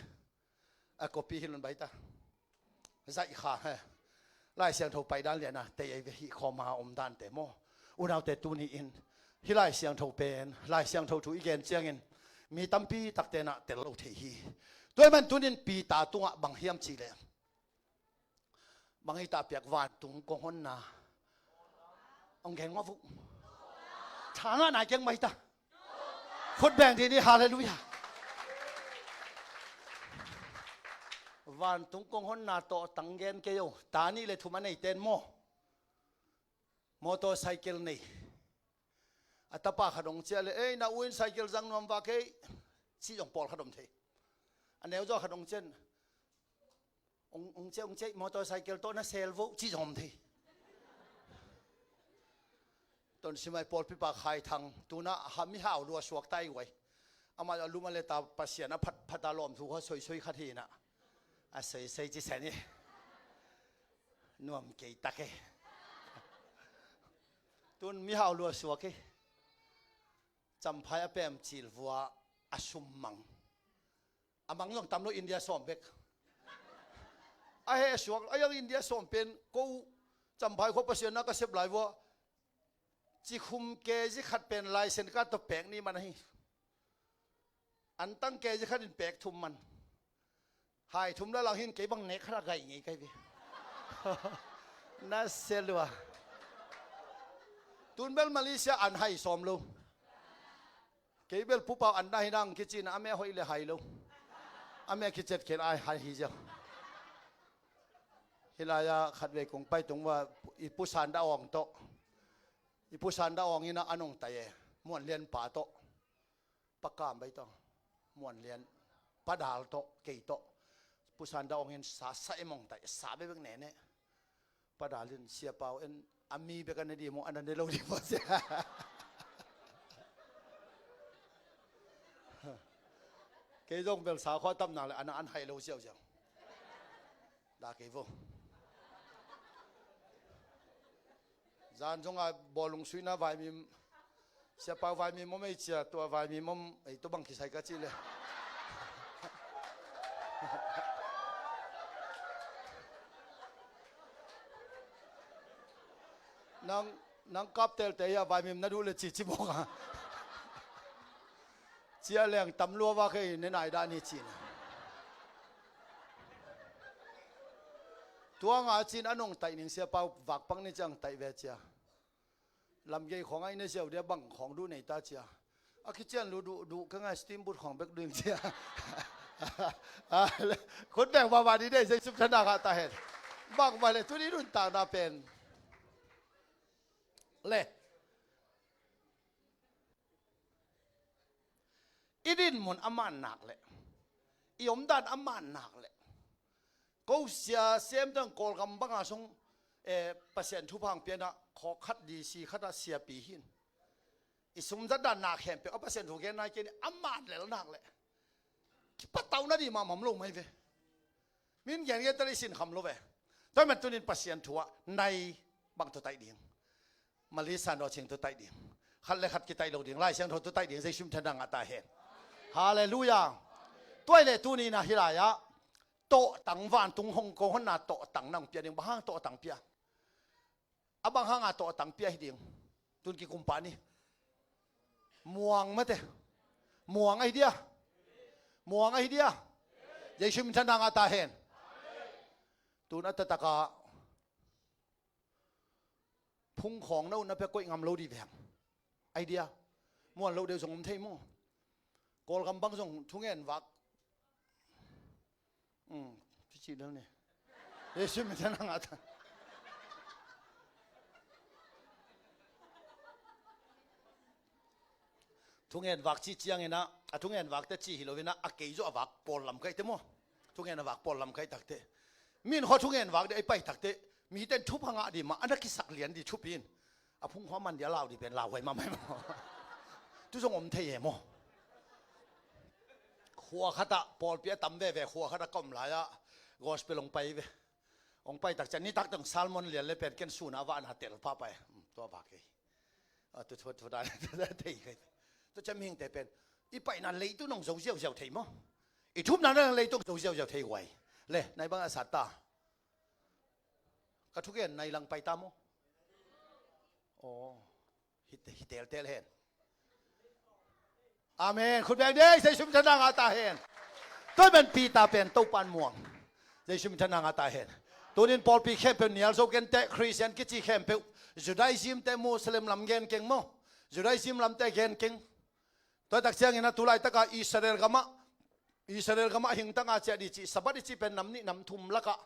A kopi hi lun baita. Zaih kha he. Lai siangtho pai dan liana tei ei ve hih khawma om dante maw? Unaute tuni in hih lai siangtho pen, lai siangtho thu i gen ciangin mi tampi takte na tel lo thei hi. Tua ahih man tunin Peter tungah bang hiam cih leh, bang hi ta piak vantung kong honna. Hong gen ngawh uh. Tha ngah nai keng mai ta. Khut beng dih ni, halleluiah. Vantung kong honna tawh tang gen kei o. Ta nih le thum a nei ten maw? Motorcycle nei. A tapa khat hong ciah le, ei, na u in cycle zang nuam vak ei. Cih zong pawl khat om thei. A neu zaw khat hong ciah. Ong, ong ciah, ong ciah, motorcycle tawh na sel vo, cih zong om thei. Ton simai pawlpi pa Khai Thang, tuna ha mi hau lua suak tai guai. Amah a lum a le ta Pasian a phat, phat a lawm thu kha soi, soi khat hi na. A soi, soi ci sen hi. Nuam kei tak hi. Tun mi hau lua suak hi. Champhai a pem cil vua a sum mang. A mang zong tam lo, India sawm bek. A heh suak, a yang India sawm pen ko Champhai khua Pasian na ka sep lai vua. Cikhum K G khat pen license ka tawh pek ni man ahi. Antang K G khat in pek thum man. Hai thum la lang hin kei bang nek khat a gai ngei kai ve. Na se lua. Tun bel Malaysia an hai sawm lo. Kei bel pupau an na hi nang kicina a meh hoih le hai lo. A meh kicet khen ai hai hi ziau. Hih lai-a khat vei kong pai tung va i pusan da awng tawh. I pusan da awng ina a nong tai e. Muan lian pa tawh. Pa Kam bai tawh. Muan lian. Pa Dal tawh. Kei tawh. Pusan da awng in sa sa e mong tai. Sa bebek ne ne. Pa Dal in sia pau en a mi bek a ne di maw, a na ne lo di maw sia. Kei zong bel sa khua tam nak le a na an hai lo siau siau. Da kei vo. Dan zong a bawlung suina vaimim, siapa vaimim om ei cia, tua vaimim om ei, tua bang kisai ka cih le. Nang, nang kap telte hi a, vaimim na duh le cici bawk a. Cia leng tam lua va kei ne nai dah ni cin. Tua nga cin a nong taih ning, siapa vak pang ni ciang taih ve cia. Lamgei khawng a inn a ziau dia bang khawng duh nei ta cia. A kician lu duh, duh ka ngai steamboat khawng bek duh ing cia. Khut beng vava di dei, Jesu min thang a ngah ta hen. Bang va le tuni nuntakna pen. Le. I din mun a man nak le. I omdan a man nak le. Ko sia sem tang Kawlgam banga sung, eh, Pasian thupha hong piana khawk khat di si khat a siapi hin. I sum zat dan nak khempeuh a Pasian thu gen nai kei ni a man lel nak le. Kipatauhna di mahmah om lo mai ve. Min gen gen ta le i sin kham lo ve. Tua man tunin Pasian thu ah nai bang tua taih ding. Mali san daw cing tua taih ding. Khat le khat kitaih lo ding. Lai Siangtho tua taih ding. Jesu min thang a ngah ta hen. Halleluia. Tua i le tuni na hi lai ah. Tawhtang vantung hong ko honna tawhtang nang pia ding. Bang hang tawhtang pia. A bang hanga tawhtang pia hi ding. Tun kikum pah ni. Muang mate. Muang ahi dia. Muang ahi dia. Jesu min thang a ngah ta hen. Tun a taktak a phung khawng na un na pia koih ngam lo di veng. Ahi dia. Muan lo deuh zong om thei maw. Kawlgam bang zong thungen vak. Um, pi cih lel ni. Jesu min thang a ngah ta. Thungen vak cih ciangin ah, a thungen vak te cih hi lo in ah, a kei zawh a vak pawl lam kaih te maw. Thungen a vak pawl lam kaih tak te. Min khua thungen vak de a i pai tak te. Mi ten thup hangah di mah, a na kisak lian di thup in. A phung khua man di a lau di pen lau huai mahmah maw. Tu zong om thei e maw. Khua khat ah pawlpi a tam veve, khua khat ah ka om lai ah gospel hong pai ve. Hong pai tak ciang nitak teng salmon lian le pen ken sun a vah na tel pah pai. Hmm, tua vak kei. A, tu, tu, tu, dan, tu, dan thei kei. Tu ciang mihingte pen i paihna leitung hong zo ziauziau thei maw. I thupna na leitung zo ziauziau thei huai. Le, nai bang a sat ta. Ka thugen nai lang pai ta maw. Aw, hi, hi teltel hen. Amen. Khut beng dei, Jesu min thang a ngah ta hen. Tua pen Peter pen Topan muang. Jesu min thang a ngah ta hen. Tunin pawlpi khempeuh nial zo kente, Christian kici khempeuh, Judaism te Muslim lam gen keng maw. Judaism lam te gen keng. Tua tak ciangin a tu laitaka Israel gamah, Israel gamah hingtanga ciah di cih, Sabbath i cih pen nam nih nam thum lakah,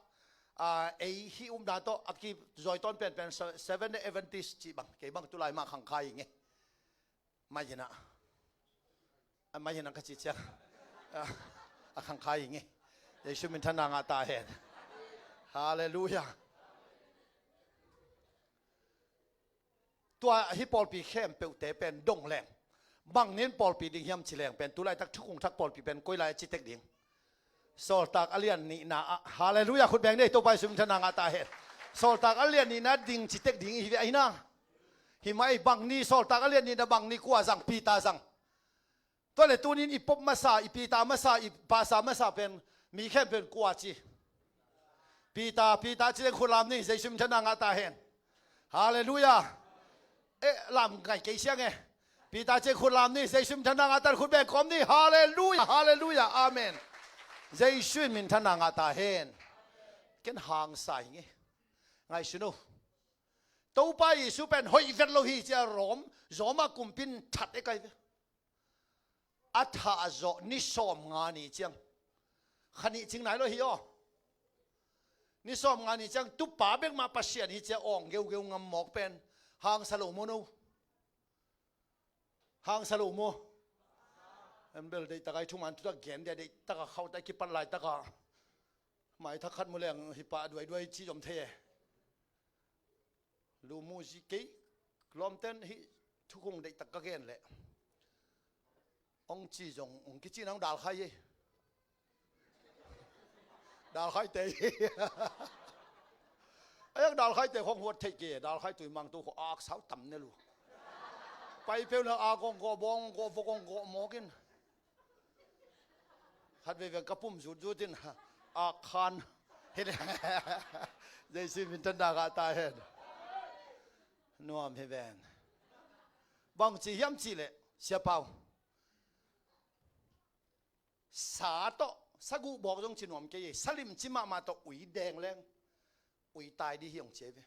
a, ei hih upna tawh a kizawi tawn penpen Seventh Day Adventist cih bang, kei bang tulai mah khangkhai ing e. Maihinah. A, maihinah ka cih ciang. A, a khangkhai ing e. Jesu min thang a ngah ta hen. Halleluia. Tua hih pawlpi khempeuhte pen dong leng. Bang nin pawlpi ding hiam ci leng pen. Tulaitak thukhun thak pawlpi pen koi lai a ci tek ding. Sawltak a lian nihna ah. Halleluia, khut beng dei, Topa Jesu min thang a ngah ta hen. Sawltak a lian nihna ding ci tek ding i hi ve ahi na. Hi mah ei bang ni, Sawltak a lian nihna bang ni kua zang, Peter zang. Tua le tunin i pop masa, i Peter masa, i pasa masa pen, mi khempeuh in kua ci. Peter, Peter ci leng khut lam ni, Jesu min thang a ngah ta hen. Halleluia. Eh, lam ngai kei siang e. Peter ci leng khut lam ni, Jesu min thang a ngah ta hen, khut beng kawm ni. Halleluia, halleluia, amen. Jesu min thang a ngah ta hen. Ken hangsa hi nge. Ngaihsun o. Topa Jesu pen hoih vet lo hi cia Rom, Roma kumpi in that e kai ve. A thah zawh ni sawmnga ni ciang. Kha nih cing nai lo hi aw. Ni sawmnga ni ciang tupa bek mah Pasian hi cia awng geugeu ngam mawk pen. Hangsa lo maw no. Hangsa lo maw. En bel deihtak a i thuman thutak gen dia deihtak a khauh ta i kipat laitak a. Maithak khat mu leng hi pah duaiduai ci zom thei e. Lu mu zi kei lawmten hih thukhun deihtak ka gen leh hong ci zong hong kici nang dalkhai hi. Dalkhai te hi. A yak dalkhaite khong huat theih kei, dalkhai tui mangtu khong aksau tam ne lu. Pai peuh le a kong gawh, bawng gawh, vok kong gawh mawk in. Khat veiveng ka pum zutzut in, ak khan. Hi le. Jesu min thang a ngah ta hen. Nuam hi ven. Bang ci hiam cih leh, Sia Pau. Sa tawh, sa guh bawk zong ci nuam kei, sa limci mahmah tawh ui deng leng, ui tai ding hi hong ci hi ve.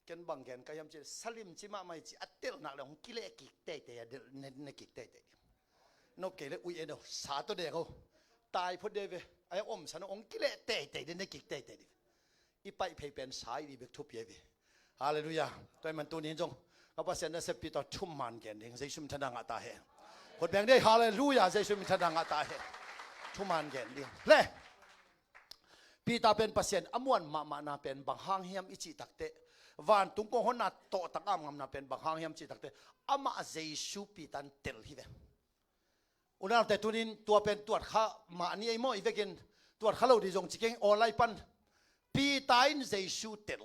Ken bang gen ka hiam cih leh, sa limci mahmah hi ci a telh nak leh hong kileh kik teitei a, delh ne, ne kik teitei ding. Nop kei leh ui en o, sa tawh deng o. Tai phot ding hi ve. A hiang om sa no hong kileh teitei ding, ne kik teitei ding. I paih phei pen sa i dih bek thupi hi ve. Halleluiah. Tua ahih man tuni in zong ka Pasian nasep pi tawh thuman gen ding. Jesu min thang a ngah ta hen. Khut beng dih, halleluiah. Jesu min thang a ngah ta hen. Thuman gen ding. Le. Peter pen Pasian a muan mahmahna pen bang hang hiam i cih takteh, vantung kong honna tawhtang a ngamna pen bang hang hiam cih takteh, amah Jesu Peter in tel hi ve. Unaute, tunin tua pen tuat kha mah ni ei maw, i vekin tuat kha lo dih zong ci keng, online pan. Peter in Jesu tel.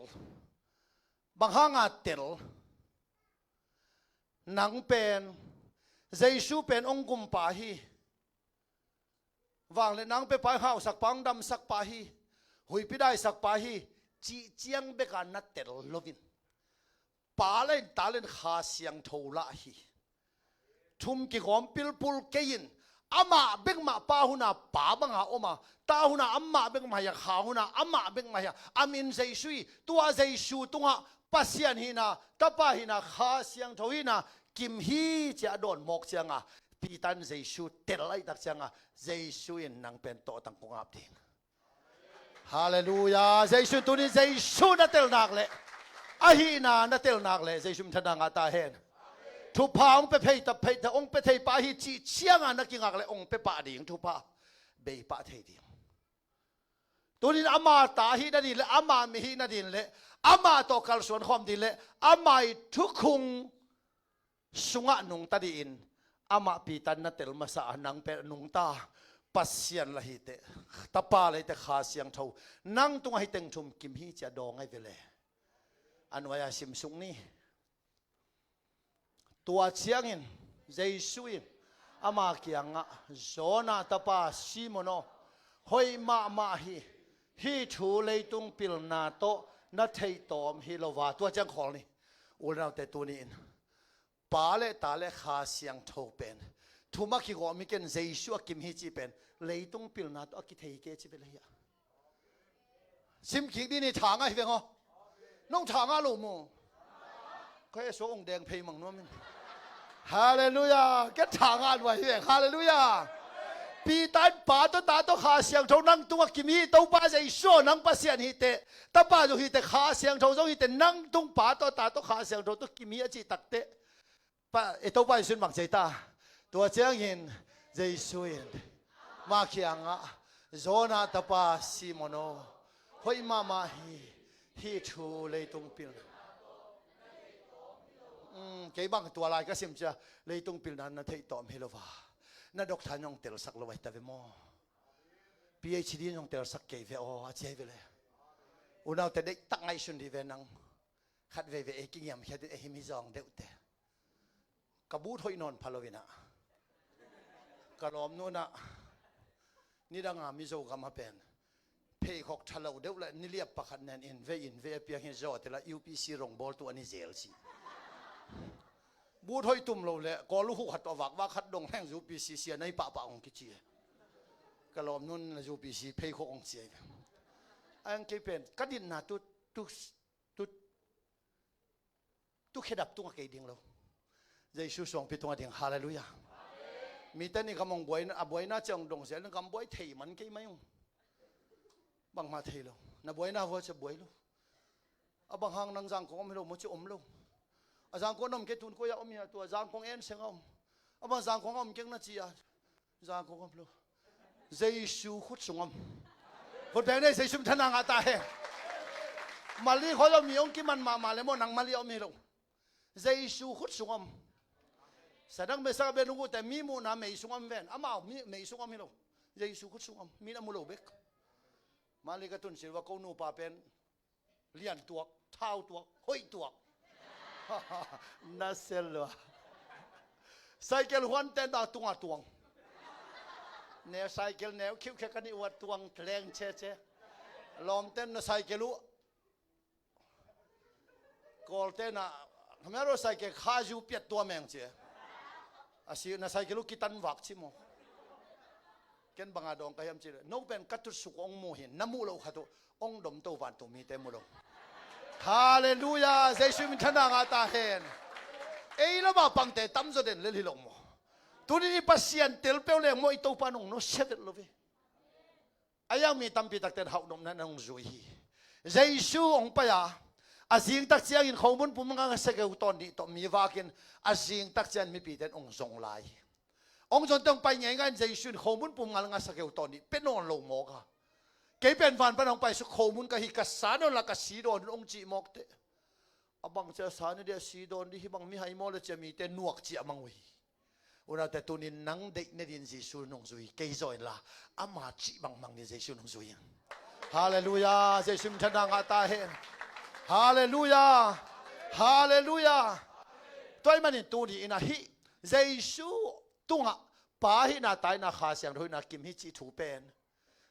Bang hanga tel? Nang pen, Jesu pen hong gumpa hi. Vangliatna hong piapa hi, hauhsakpa, hong damsakpa hi. Huihpi daisakpa hi. Cih ciang beka na tel loin, Pa le in, Ta le in, Kha Siangtho lah hi. Thum kigawm pilpul kei in. Amah bek mah Pa huna Pa banga om a, Ta huna amah bek mah hi a, Kha huna amah bek mah hi a, a min Jesu hi. Tua Jesu tungah Pasian hihna, Tapa hihna, Kha Siangtho hihna kim hi ci a dawn mawk cianga, Peter in Jesu tel ahih tak cianga, Jesu in nang pen tawhtang kong ap ding. Halleluiah. Jesu in tunin Jesu na tel nak leh, a hihna na tel nak leh, Jesu min thang a ngah ta hen. Thupha hong pia phei ta, phei ta, hong pia thei pa hi cih cianga na kingak leh hong pia pah ding thupha. Bei pah thei ding. Tunin ama ta hih nading leh, ama mi hih nading leh, amah tawh kalsuan khawm ding leh, ama ii thukhun sungah nungta dingin, amah Peter in na tel masa a, nang pen nungta, Pasian lah hi teh, Tapa lah hi teh, Kha Siangtho nang tungah hih teng thum kim hi ci a dawng ahi ve le. A nuai-a simsuk ni. Tua ciangin Jesu in ama kiangah, Jonah tapa Simon aw, hoih mahmah hi. Hih thu leitung pilna tawh na theih tawm hi lo a. Tua ciang khawl ni. U le naute, tuni in Pa le Ta le Kha Siangtho pen thum a kigawm hi ken, Jesu a kim hi cih pen leitung pilna tawh a kithei hi kei ci ve le hi a. Sim kik dih ni, tha ngah hi veng aw. Nong tha ngah lo maw? Ka eso ong deng phei mang nuam in. Halleluiah. Ka tha ngah lua hi veng. Halleluiah. Peter in Pa tawh, Ta tawh, Kha Siangtho nang tungah kim hi. Topa Jesu aw, nang Pasian hi teh, Tapa zong hi teh, Kha Siangtho zong hi teh, nang tung Pa tawh, Ta tawh, Kha Siangtho tawh kim hi a cih takteh, Pa, e, Topa Jesu in bang ci ta? Tua ciangin Jesu in ama kiangah, Jonah tapa Simon aw, hoih mahmah hi. Hih thu leitung pilna. Um, kei bang tua lai ka sim ciang, leitung pilna na theih tawm hi lo a. Na doctor in hong telsak lo ahi ta ve maw? PhD in hong telsak kei ve aw, a ci ahi ve le. U le naute, deihtak ngaihsun dih ve nang. Khat veivei ei kingiamkhiat in ei hi mi zawng deuhte. Ka but hoih nawn pha lo in ah, ka lawmnu in ah, nidanga Mizo gam a pen pheikhok tha lo deuh le niliap pakhat nen invei invei a piang hi zaw te la, UPC rongbawltu a ni zel ci. But hoih tum lo le Kawl lukhu khat tawh vakvak khat dong leng UPC sia na hi pahpah hong kici. Ka lawmnu in UPC pheikhok hong ci ahi ve. A eng kei pen ka dinna tu, tu, tu, tu khedap tungah kei ding lo. Jesu suangpi tungah ding. Halleluiah. Mite nih gam hong buai, a buaina ciang hong dong zel, gam buai thei man kei mai ung. Bangmah thei lo. Na buaina vua cia buai lo. A bang hang nang Zangkong om hi lo maw cia om lo. A Zangkong na om kei, tun koi-ah om hi a, tua Zangkong en seng a om. A bang Zangkong a om keng na ci a, Zangkong om lo. Jesu khut sung om. Khut beng dih, Jesu min thang a ngah ta hen. Malay khua zong mi hong kiman mahmah le maw, nang Malay a om hi lo. Jesu khut sung om. Sadang Meshach Abednego te mi muhna mei sung om ven. Amau mi, mei sung om hi lo. Jesu khut sung om. Mi na mu lo bek. Malay ka tun silva ko nupa pen Lian tuak, thau tuak, hoih tuak. Na sel lua. Cycle huan ten dah tunga tuang. Ne cycle neu khiuh khe ka nih uat tuang leng che che. Lawm ten na cycle uh. Kawl ten ah, hamero cycle kha zu piat tua meng che. A si na cycle uh kitan vak ci maw. Ken banga dawng ka hiam ci le. No pen ka tutsuk ong mu hi, na muh loh khat uh ong dom to vantung mite mu lo. Halleluiah, Jesu min thana ngah ta hen. Ei lama pangte tamzaw den lel hi lo maw. Tuni i Pasian tel peuh leng maw i Topa nong nusia vet lo ve. A iang mi tampi takten hauh nopna nong zui hi. Jesu ong pai a, a zingtak ciangin khomun pum ngal ngasa keu tawn nih tawh mi vakin a zingtak ciang mipiten ong zong lai hi. Ong zong teng pai ngeingai in Jesu in khomun pum ngal ngasa keu tawn nih pe nawn lo mawk a. Kei pen van pan hong pai suk khomun ka hi ka sa nawn la ka si dawn ong cih mawk teh. A bang cia sa na dia si dawn di hi bang mi hai maw le cia mite nuak cia mang uh hi. Unaute tunin nang deih nadin Jesu nong zui kei zaw inla ama cih bangmang din Jesu nong zui in. Halleluiah, Jesu min thana ngah ta hen. Halleluiah. Halleluiah. Tua ahih manin tuni in ahi Jesu tungah Pa hihna, Ta hihna, Kha Siangtho hihna kim hi cih thu pen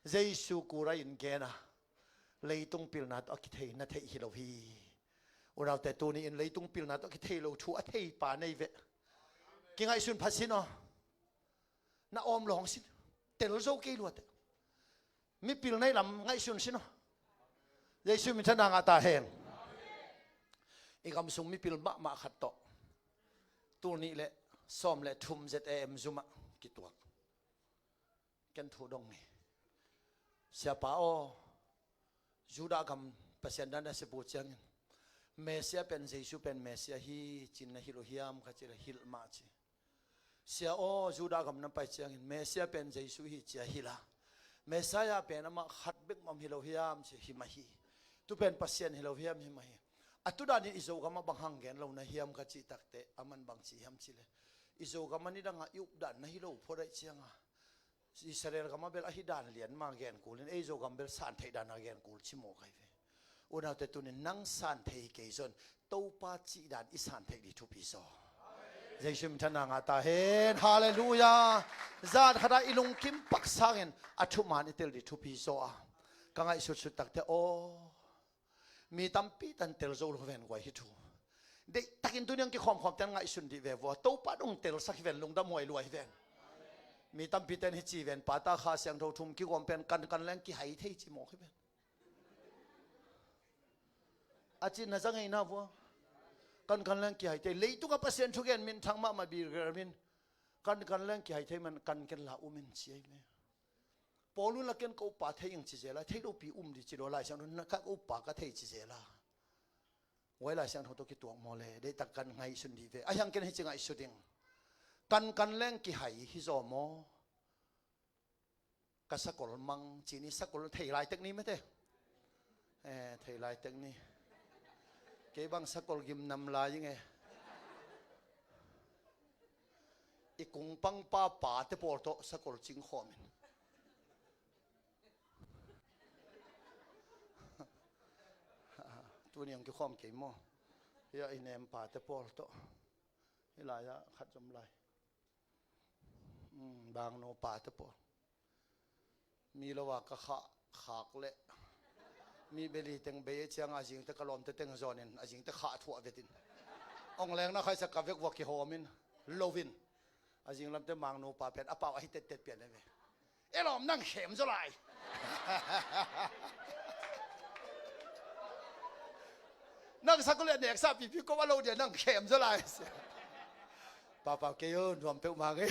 Jesu kura in gen a, leitung pilna tawh a kithei na theih hi lo hi. Unaute tuni in leitung pilna tawh a kithei lo thu a thei pa nei ve. Kingaihsun phat sin aw. Na awm lawng sin. Tel zo kei luate. Mipil nei lam ngaihsun sin aw. Jesu min thana ngah ta hen. I gam sung mipil mahmah khat tawh tul nih le sawm le thum Z A M zum ah kituak. Ken thu dong hi. Siapa aw, Judah gam Pasian dan a sipu ciangin Messiah pen Jesu pen Messiah hi cin na hilh uh hiam ka ci le hilh mah ci. Sia aw, Judah gam na pai ciangin Messiah pen Jesu hi cia hilh a, Messiah pen amah khat bek mah hi lo hiam ci hi mah hi. Tu pen Pasian hi lo hiam hi mah hi. A tu danin i Zogam ah bang hang gen lo na hiam ka cih takteh aman bang ci hiam ci le i Zogam ah nidangah i updan na hi lo phot aih cianga Israel gam ah bel ahi dan lian ma gen kul in ei Zogam bel san theih dan a gen kul ci maw kai ve. Unaute tunin nang san thei hi kei zon Topa cih dan i san theih dih thupi zaw. Jesu min thana ngah ta hen. Halleluiah. Zat khat ah i lungkim pak sangin a thuman i tel dih thupi zaw a ka ngaihsutsut takte aw. Mi tampi tan tel zo lo ven guai hi thu. Deihtakin tuniang kikhawmkhawm ten ngaihsun dih ve vua. Topa dong telsak hi ven, lungdam huai luai hi ven. Mi tampi ten hi ci ven, pata Kha Siangtho thum kigawm pen kankan leng kihai thei ci mawk hi ven. A ci na za ngeina vua. Kankan leng kihai thei. Leitunga Pasian thugen minthang mahmah bilger min. Kankan leng kihai thei man kanken la um in ci ahi ve. Paul un la ken ka upa thei ing ci zela, thei lopi um di ci lo Lai Siangtho na ka upa ka thei ci zela. Guai Lai Siangtho tawh kituak maw le, deihtak kan ngaihsun di ve. A hiang ken hi ci ngaihsut ing. Kan kan leng kihai hi zaw maw. Ka sakol mang ci ni sakol thei lai tek ni mete. Eh, thei lai tek ni. Kei bang sakol gim nam lai ing e. I kungpang pa pa te pawl tawh sakol cing khawm in. Tuni ang kikhawm kei maw. Hia i nem pa te pawl tawh. Hi lai ah khat zom lai. Bangno pa te pawl. Mi lo a ka khah khak leh mi beli teng bei e cianga a zingte ka lawmte teng zawnin a zingte khah thuah vetin. Ong lengna khaisa ka vek vua kihawmin loin a zinglamte mangno pa pen a pau ahi tettet pian e ve. E lawm nang khem zaw lai. Nang sakul e neksa pipi ko a lo dia nang khem zaw lai. Papa kei o nuam peuh ma ngei.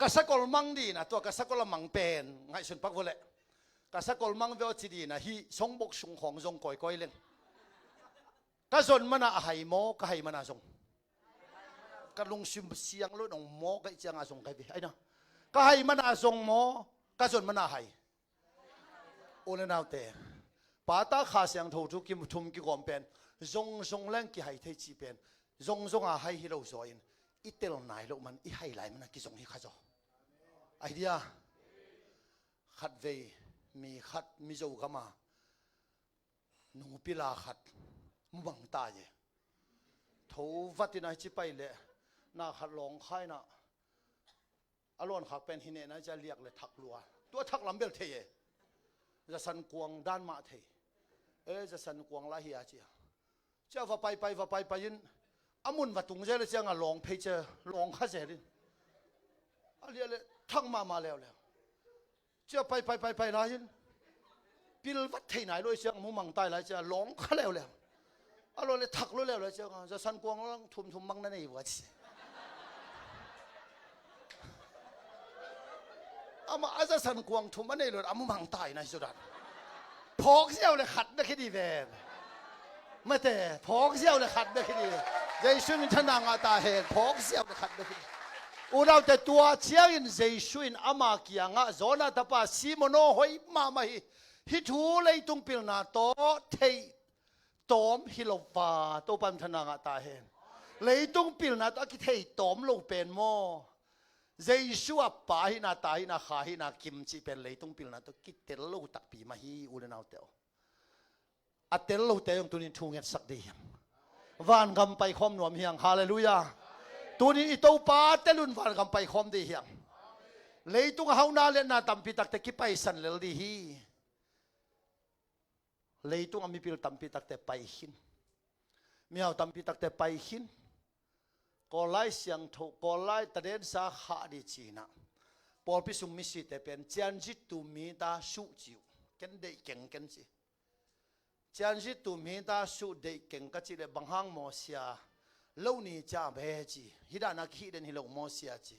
Ka sakol mang dina tua ka sakol a mang pen ngaihsun pak vua leh. Ka sakol mang veo ci dina hi songbok sung khawng zong kawikawi leng. Ka zon mana a hai maw ka hai mana zong. Ka lungsim siang lo nong maw kaih cianga zong kai ve aina. Ka hai mana zong maw ka zon mana a hai. U le naute, pata Kha Siangtho thu kim thum kigawm pen zong zong leng kihai thei cih pen zong zonga hai hi lo zaw in i tel nai loh man i hai lai mana kizong hi kha zaw. Idea khatvei Mi khat Mizo gama nungpila khat mumang tai e. Tho vatin a hici pai leh na khat lawng khaina a lawn khak pen hi nehna cia liak le thak lua. Tua thak lam bel thei e. Zasan kuang dan mah thei. E, zasan kuang lai hi a cia. Cia va pai pai, va pai pai in a mun va tung zel le cianga lawng phei cia lawng kha zel in. A liah le thak mahmah leuleu. Cia pai pai pai pai lai in pil vat thei nai lo i cianga mumang tai lai cia lawng kha leuleu. A lo le thak lo leuleu cianga zasan kuang lang thum thum mang na nei vua ci. Amah a zasan kuang thum a nei lo a mumang tai na hi sudan. Phawk ziau le khat na khit hi ven. Mate, phawk ziau le khat bek hi ni. Jesu min thana ngah ta hen, phawk ziau le khat bek hi ni. Unaute, tua ciangin Jesu in ama kiangah, Jonah tapa Simon aw, hoih mahmah hi. Hih thu leitung pilna tawh theih tawm hi lo va, Topa min thana ngah ta hen. Leitung pilna tawh a kithei tawm lo pen maw? Jesu a pa hihna, ta hihna, kha hihna kim cih pen leitung pilna tawh kitel lo takpi mah hi, u le naute aw. A tel lote zong tunin thu ngetsak dih hiang. Vangam paikhawm nuam hiang. Halleluiah. Tunin i Topa telun vangam paikhawm dih hiang. Leitung a hauhna letna tampi takte kipaisan lel dih hi. Leitung a mipil tampi takte pai khin. Mihau tampi takte pai khin. Kawl lai siangtho, Kawl lai tadensa khah dih cinah pawlpi sung misite pen cianzittu mita suh ci uh. Ken deih keng ken ci. Cianzittu mita suh deih keng ka cih leh bang hang maw sia? Lo ni cia be ci. Hih dana kihih den hi lo maw sia ci.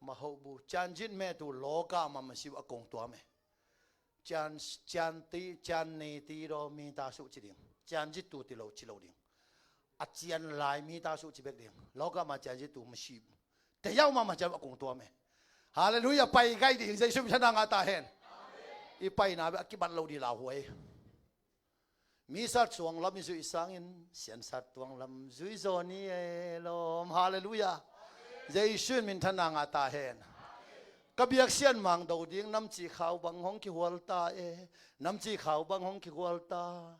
Mahoh bu cianzit metu lawka mah masiu a kong tuam e. Cian, cian ti, cian ni ti daw mita suh ci ding. Cianzittu ti lo ci lo ding. A cian lai mita suh ci bek ding. Lawka mah cianzittu masiu. Te yau mah mah cian a kong tuam e. Halleluiah, pai gai ding, Jesu min thana ngah ta hen. I paina bek a kibat lo dih lauhuai. Misa suang lam i zuih sangin siansa tuang lam zui zaw ni e lawm. Halleluiah. Jesu in min thana ngah ta hen. Ka biak sian mang do ding, namci khau bang hong kihual ta e. Namci khau bang hong kihual ta.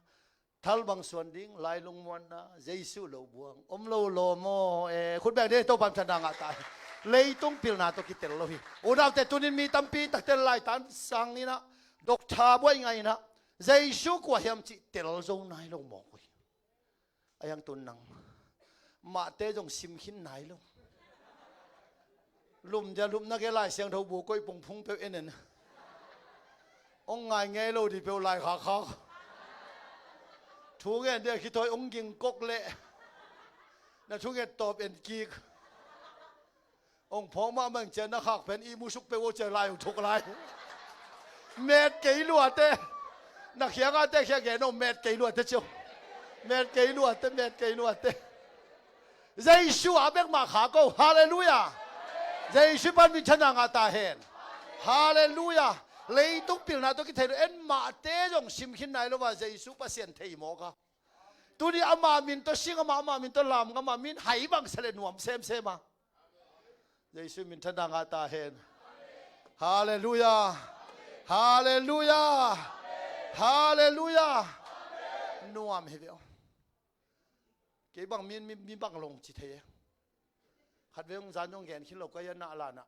Thal bang suan ding, lai lungmuanna, Jesu lo buang om lo lawm aw e. Khut beng ding, Topa min thana ngah ta hen. Leitung pilna tawh kitel lo hi. Unaute, tunin mi tampi takte laitan sanginah, doctor buai ngainah, Jesu kua hiam cih tel zo nai lo mawk uh hi. A hiang tun nang mahte zong sim khin nai lo. Lum dia lupna ke Lai Siangtho bu koih pungphung peuh en en. Ong ngai ngei lo dih peuh lai khakha. Thu ngen dia khithawi ong ging kok leh na thunget tawp en kik. Ong phawk mahmah ing cian na khak pen i musuk peuh aw cian lai ong thuk lai. Met kei luate. Na khiangate khia gen aw, met kei luate cio. Met kei luate, met kei luate. Jesu a bek mah kha ko. Halleluiah. Jesu pan min thana ngah ta hen. Halleluiah. Leitung pilna tawh kithei lo, en mahte zong sim khin nai lo a Jesu Pasian thei mawk a. Tuni ama min tawh sing, ama, ama min tawh lam, ama min hai bang sa le nuam semsem a. Jesu min thana ngah ta hen. Halleluiah. Halleluiah. Halleluiah. Nuam hi ve aw. Kei bang mi, mi, mi bang long ci thei e. Khat vei ong zan ong gen khin lo ka ia na lana.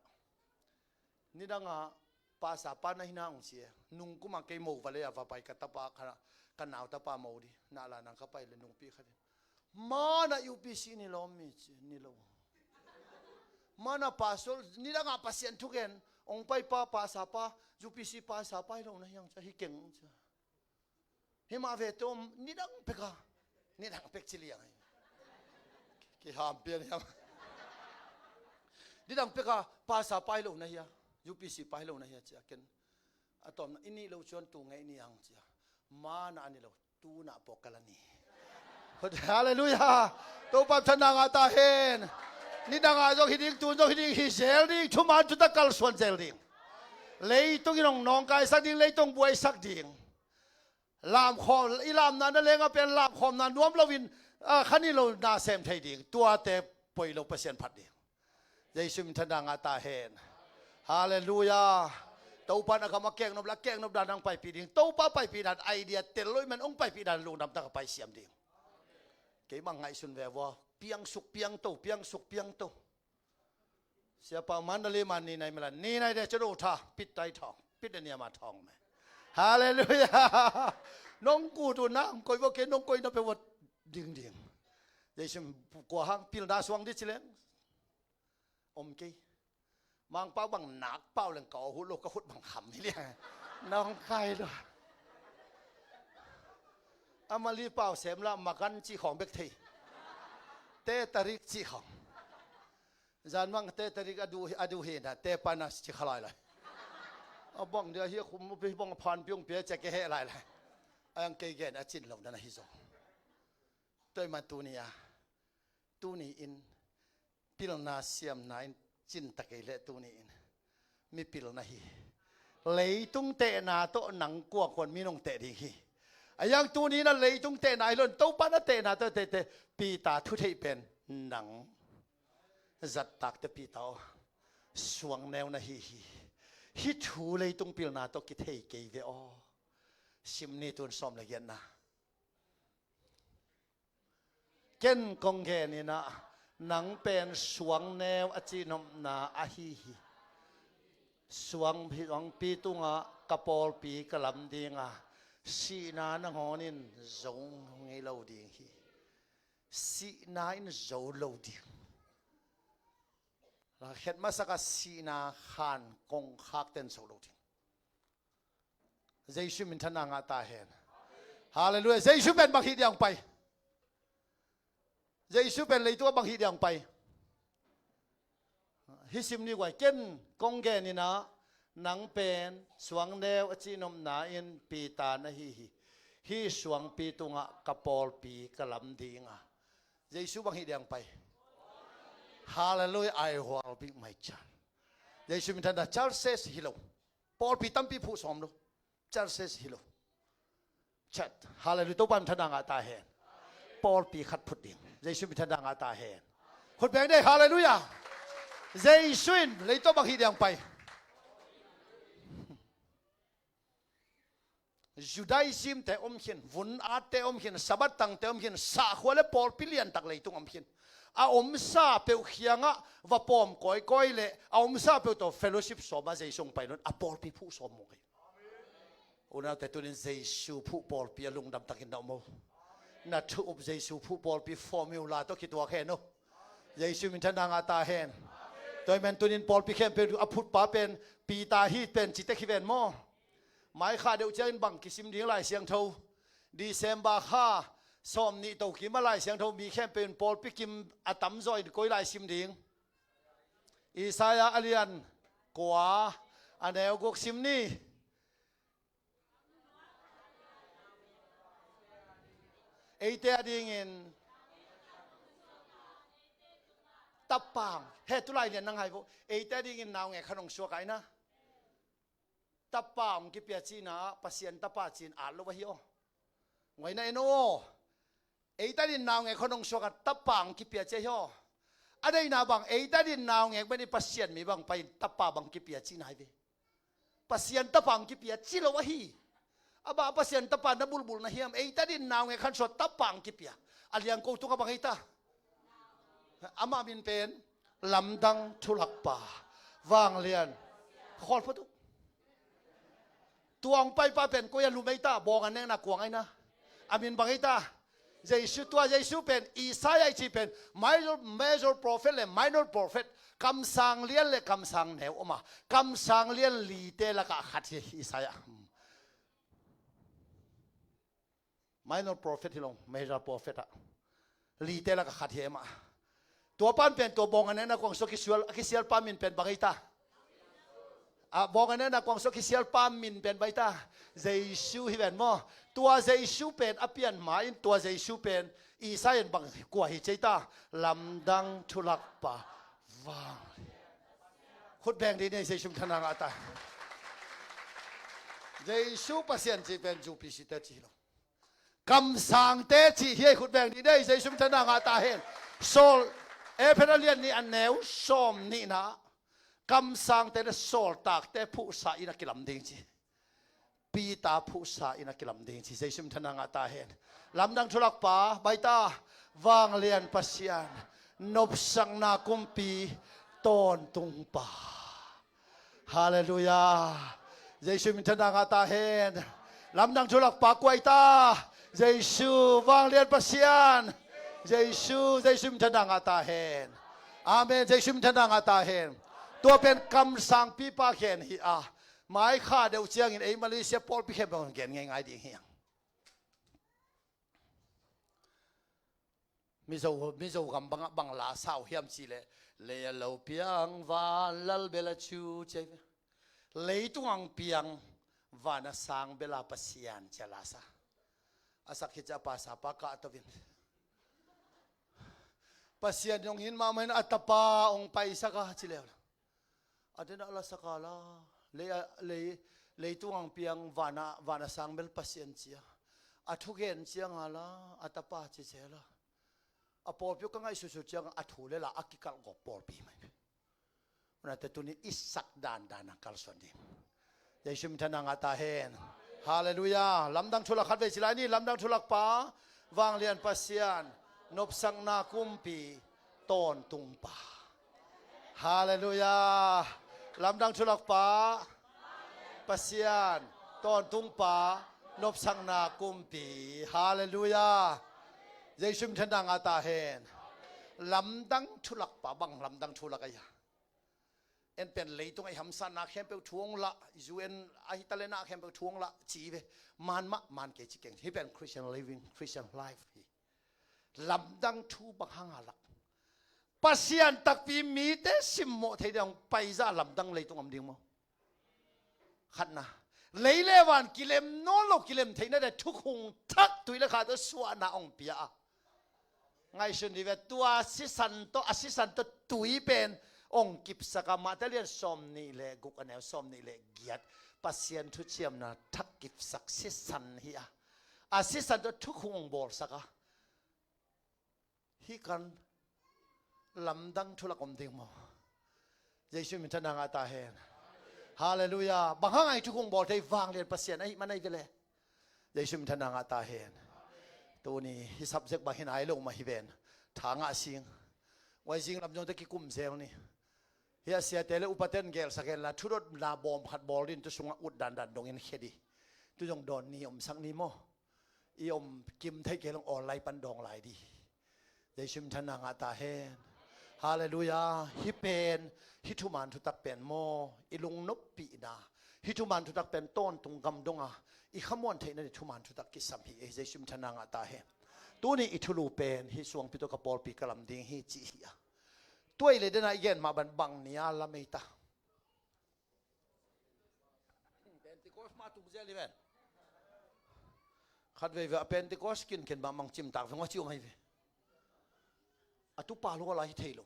Nidanga pasa pa na hina ong ci e. Nungkuma kei mo va le a va pai ka tapa ka, ka nau tapa mo di. Na lana ka pai le nungpi khat in. Mana U P C ni lo mi ci, ni lo. Mana pastor, nidanga Pasian thugen ong pai pa, pasa pa, U P C pasa pa hi lo na hiang cia, hi keng cia. Hi mah ve tawm, nidang peka. Nidang pek ci liang hi. Kiham pian hiam. Nidang peka pasa pai lo na hia. U P C pai lo na hia cia ken. A tawmna i nih lo cuan tu ngei ni ang cia. Mana a ni lo, tuna pawh kal a ni. Halleluiah. Topa thana ngah ta hen. Nidanga zong hi ding, tun zong hi ding, hi zel ding, thuman thutak kalsuan zel ding. Leitung in ong nawngkaisak ding, leitung buaisak ding. Lamkhawm, i lamna na lenga pen lamkhawmna nuam loin, a, khan i lo na sem thei ding. Tuate poi lo Pasian phat ding. Jesu min thana ngah ta hen. Halleluiah. Topa in a gam a keknop le a keknop dan hong paipih ding. Topa paipih dan idea tel lo ahih man hong paipih dan lungdam tak a paisiam ding. Kei bang ngaihsun ve vua. Piangsuk piangto, piangsuk piangto. Siapa Mandalay man ni nai mela, ni nai de cedo tha, pit tai thong, pit de niama thong me. Halleluiah. Nong kut uh nang koi vua kei, nong koi na pe vua dingding. Jesu kua hang pilna suang di ci leng. Om kei. Mangpau bang nak pau leng ka aw huh lo, ka khut bang kham hi liang. Nong kai lo. Amali pau sem la makan ci khong bek thei. Te tarik ci khong. Zan mang te tarik a du, a du hi na, te pana ci kha lai lai. A bang dia hi khum pi bang phan piung pia cia ke he lai lai. Ayang kei gen a cin lo na na hi zo. Toi ma tuni a. Tuni in pilna siamna in cin ta kei le tuni in. Mi pilna hi. Leitung tehna tawh nang kuakuan mi nong teh ding hi. A yang tuni na leitung tehna hi lon Topa na tehna tawh teh teh Peter thu theih pen nang. Zattak te Peter aw. Suang neu na hi hi. Hi thu leitung pilna tawh kithei kei ve aw. Sim ni tun sawm le giatna. Ken kong genin ah nang pen suang neu a cihnopna ahi hi. Suang hi, suangpi tungah ka pawlpi ka lam ding a, sihna nangawn in zo ngei lo ding hi. Sihna in zo lo ding. Khet masak a sihna khan kongkhak ten zo lo ding. Jesu minthanna ngah ta hen. Halleluiah. Jesu pen bang hih diang pai? Jesu pen leitung a bang hih diang pai? Hi sim ni guai, ken kong genin ah nang pen suang neu a cihnopna in Peter na hi hi. Hi suangpi tungah ka pawlpi ka lam ding a. Jesu bang hih diang pai? Halleluiah, I will be my child. Jesu minthanna churches hi lo. Pawlpi tampi phuh sawm lo. Churches hi lo. Chat. Halleluiah. Topa minthanna ngah ta hen. Pawlpi khat phut ding. Jesu minthanna ngah ta hen. Khut beng dei. Halleluiah. Jesu in leitung bang hih diang pai? Judaism te om khin, vun at te om khin, Sabbath tang te om khin, sahkhua le pawlpi liantak leitung om khin. A omsa peuh khiangah va pawm kawikawi le a omsa peuh tawh fellowship sawm a Jesu hong pai lo in a pawlpi phuh sawm mawk hi. Unaute tunin Jesu phuh pawlpi a lungdam takin na om o. Na thu up Jesu phuh pawlpi formula tawh kituak hen o. Jesu minthanna ngah ta hen. Tua hi man tunin pawlpi khempeuh a phutpa pen Peter hi pen citek hi ven maw? Mai kha deuh ciangin bang kisim ding Lai Siangtho? December kha sawm nih to kim a Lai Siangtho mi khempeuh in pawlpi kim a tamzaw in koi lai sim ding? Isaiah a lian kua a neu guk sim ni. Eite a dingin tapa hong, he tulai lian nang hai vo. Eite a dingin naungek khat hong suak a ina. Tapa hong kipia cihna ah Pasian tapa ci-in at lo ahi aw. Ngaihna en aw. Eite a dingin naungek khat hong suak a tapa hong kipia ci ahi aw. A deihna bang eite a dingin naungek bang i Pasian mi bang pai in tapa bang kipia cihna hi ve. Pasian tapa hong kipia ci lo ahi. A bah Pasian tapa na bulbul na hiam? Eite a dingin naungek khat suak tapa hong kipia. A liangko tungah bang hi ta? Amah min pen lamdang thulakpa, vanglian, khawl phot uh. Tua hong paipa pen koi a lum ei ta, bawng a nekna kuang aina. A min bang ei ta? Jesu. Tua Jesu pen Isaiah i cih pen major, major prophet le minor prophet, kamsang lian le kamsang neu om a, kamsang lian lite lakah khat hi Isaiah. Minor prophet hi lo, major prophet ah lite lakah khat hi e mah. Tua pan pen tua bawng a nekna kuang suak kisial, a kisialpa min pen bang ei ta? A bawng a nekna kuang suak kisialpa min pen bang ei ta? Jesu hi ven maw? Tua Jesu pen a pian ma in tua Jesu pen Isaiah in bang kua hi ci ei ta? Lamdang thulakpa vang. Khut beng dih ni, Jesu minthanna ngah ta. Jesu Pasian cih pen U P C te cih hi lo. Kamsangte cih hi ei, khut beng dih ni, Jesu minthanna ngah ta hen. Saul, Efesa lian nih a neu sawm nihna. Kamsangte le sawltakte phuhsa in a kilam ding ci. Peter phuhsa in a kilam ding ci. Jesu minthanna ngah ta hen. Lamdang thulakpa, baita, vanglian Pasian, nopsakna kumpi, tawntungpa. Halleluiah. Jesu minthanna ngah ta hen. Lamdang thulakpa kuaita. Jesu vanglian Pasian. Jesu, Jesu minthanna ngah ta hen. Amen. Jesu minthanna ngah ta hen. Tua pen kamsang pipa khen hi a. Mai kha deuh ciangin ei Malaysia pawlpi khempeuh gen ngeingai ding hi ang. Mizo, Mizo gam bangah bang la sau hiam cih leh, lei a lo piang van lal bel a cu ci a hi ve. Leitung ang piang van a sang bel a Pasian ci a la sa. A sak hi ci a pa sa pa kah to vin. Pasian hong hin mahmah in a tapa hong paisak a ci leu. A den a la sak a la, lei, lei, leitung ang piang van a, van a sang bel Pasian ci a. A thugen ciang a la, a tapa ci ci a la. A pawlpi uh ka ngaihsutsuh ciang a thu le la a kikalh gawp pawlpi mai. Unate tuni i sak dandan a kalsuan ding. Jesu minthanna ngah ta hen. Halleluiah. Lamdang thulak khat vei ci lai ni, lamdang thulakpa, vanglian Pasian, nopsakna kumpi, tawntungpa. Halleluiah. Lamdang thulakpa, Pasian, tawntungpa, nopsakna kumpi. Halleluiah. Jesu minthanna ngah ta hen. Lamdang thulakpa bang lamdang thulak a hi a. En pen leitung a i hamsatna khempeuh thu hong lah, U N a hi talena khempeuh thu hong lah ci ve. Man mah man kei ci keng. Hi pen Christian living, Christian life hi. Lamdang thu bang hang a lak. Pasian takpi mite simmawh thei ding hong paizah lamdang leitung om ding maw? Khatna. Lei le van kilem nawn lo, kilem theihna de thukhung thak tui le kha tawh suahna hong pia a. Ngaihsun dih ve, tua sisan tawh, a sisan tawh tui pen hong kipsak a, Mate lian sawm nih le guk a neu sawm nih le giat. Pasian thuciamna thak kipsak sisan hi a. A sisan tawh thukhung hong bawlsak a. Hih kan lamdang thulak om ding maw? Jesu minthanna ngah ta hen. Halleluiah. Bang hang a i thukhung bawl thei, vanglian Pasian ahih man ahi ve le. Jesu minthanna ngah ta hen. Tuni hih subject bang hi nai lo mah hi ven. Tha ngah sing. Huai zing lam zong te kikum zel ni. Hih a siate le upate in gelsak hen la, thudotna bawm khat bawl ding, tu sungah ut dandan dongin khia dih. Tu zong dawn ni omsak ni maw? I om kim thei kei long online pan dawng lai dih. Jesu minthanna ngah ta hen. Halleluiah. Hih pen, hih thuman thutak pen maw, i lungnoppihna. Hih thuman thutak pen tawntung gam dong a i khamuan theihna ding thuman thutak kisam hi. Ei Jesu minthanna ngah ta hen. Tuni i thulu pen hih suangpi tawh ka pawlpi ka lam ding hi cih hi a. Tuai le dena i gen mah ban bang ni a lam ei ta. Pentecost mah tung zel hi ven. Khat vei ve a Pentecost kin ken bang mang cimtak veng a ci om ahi ve. A tupa lua lai hi thei lo.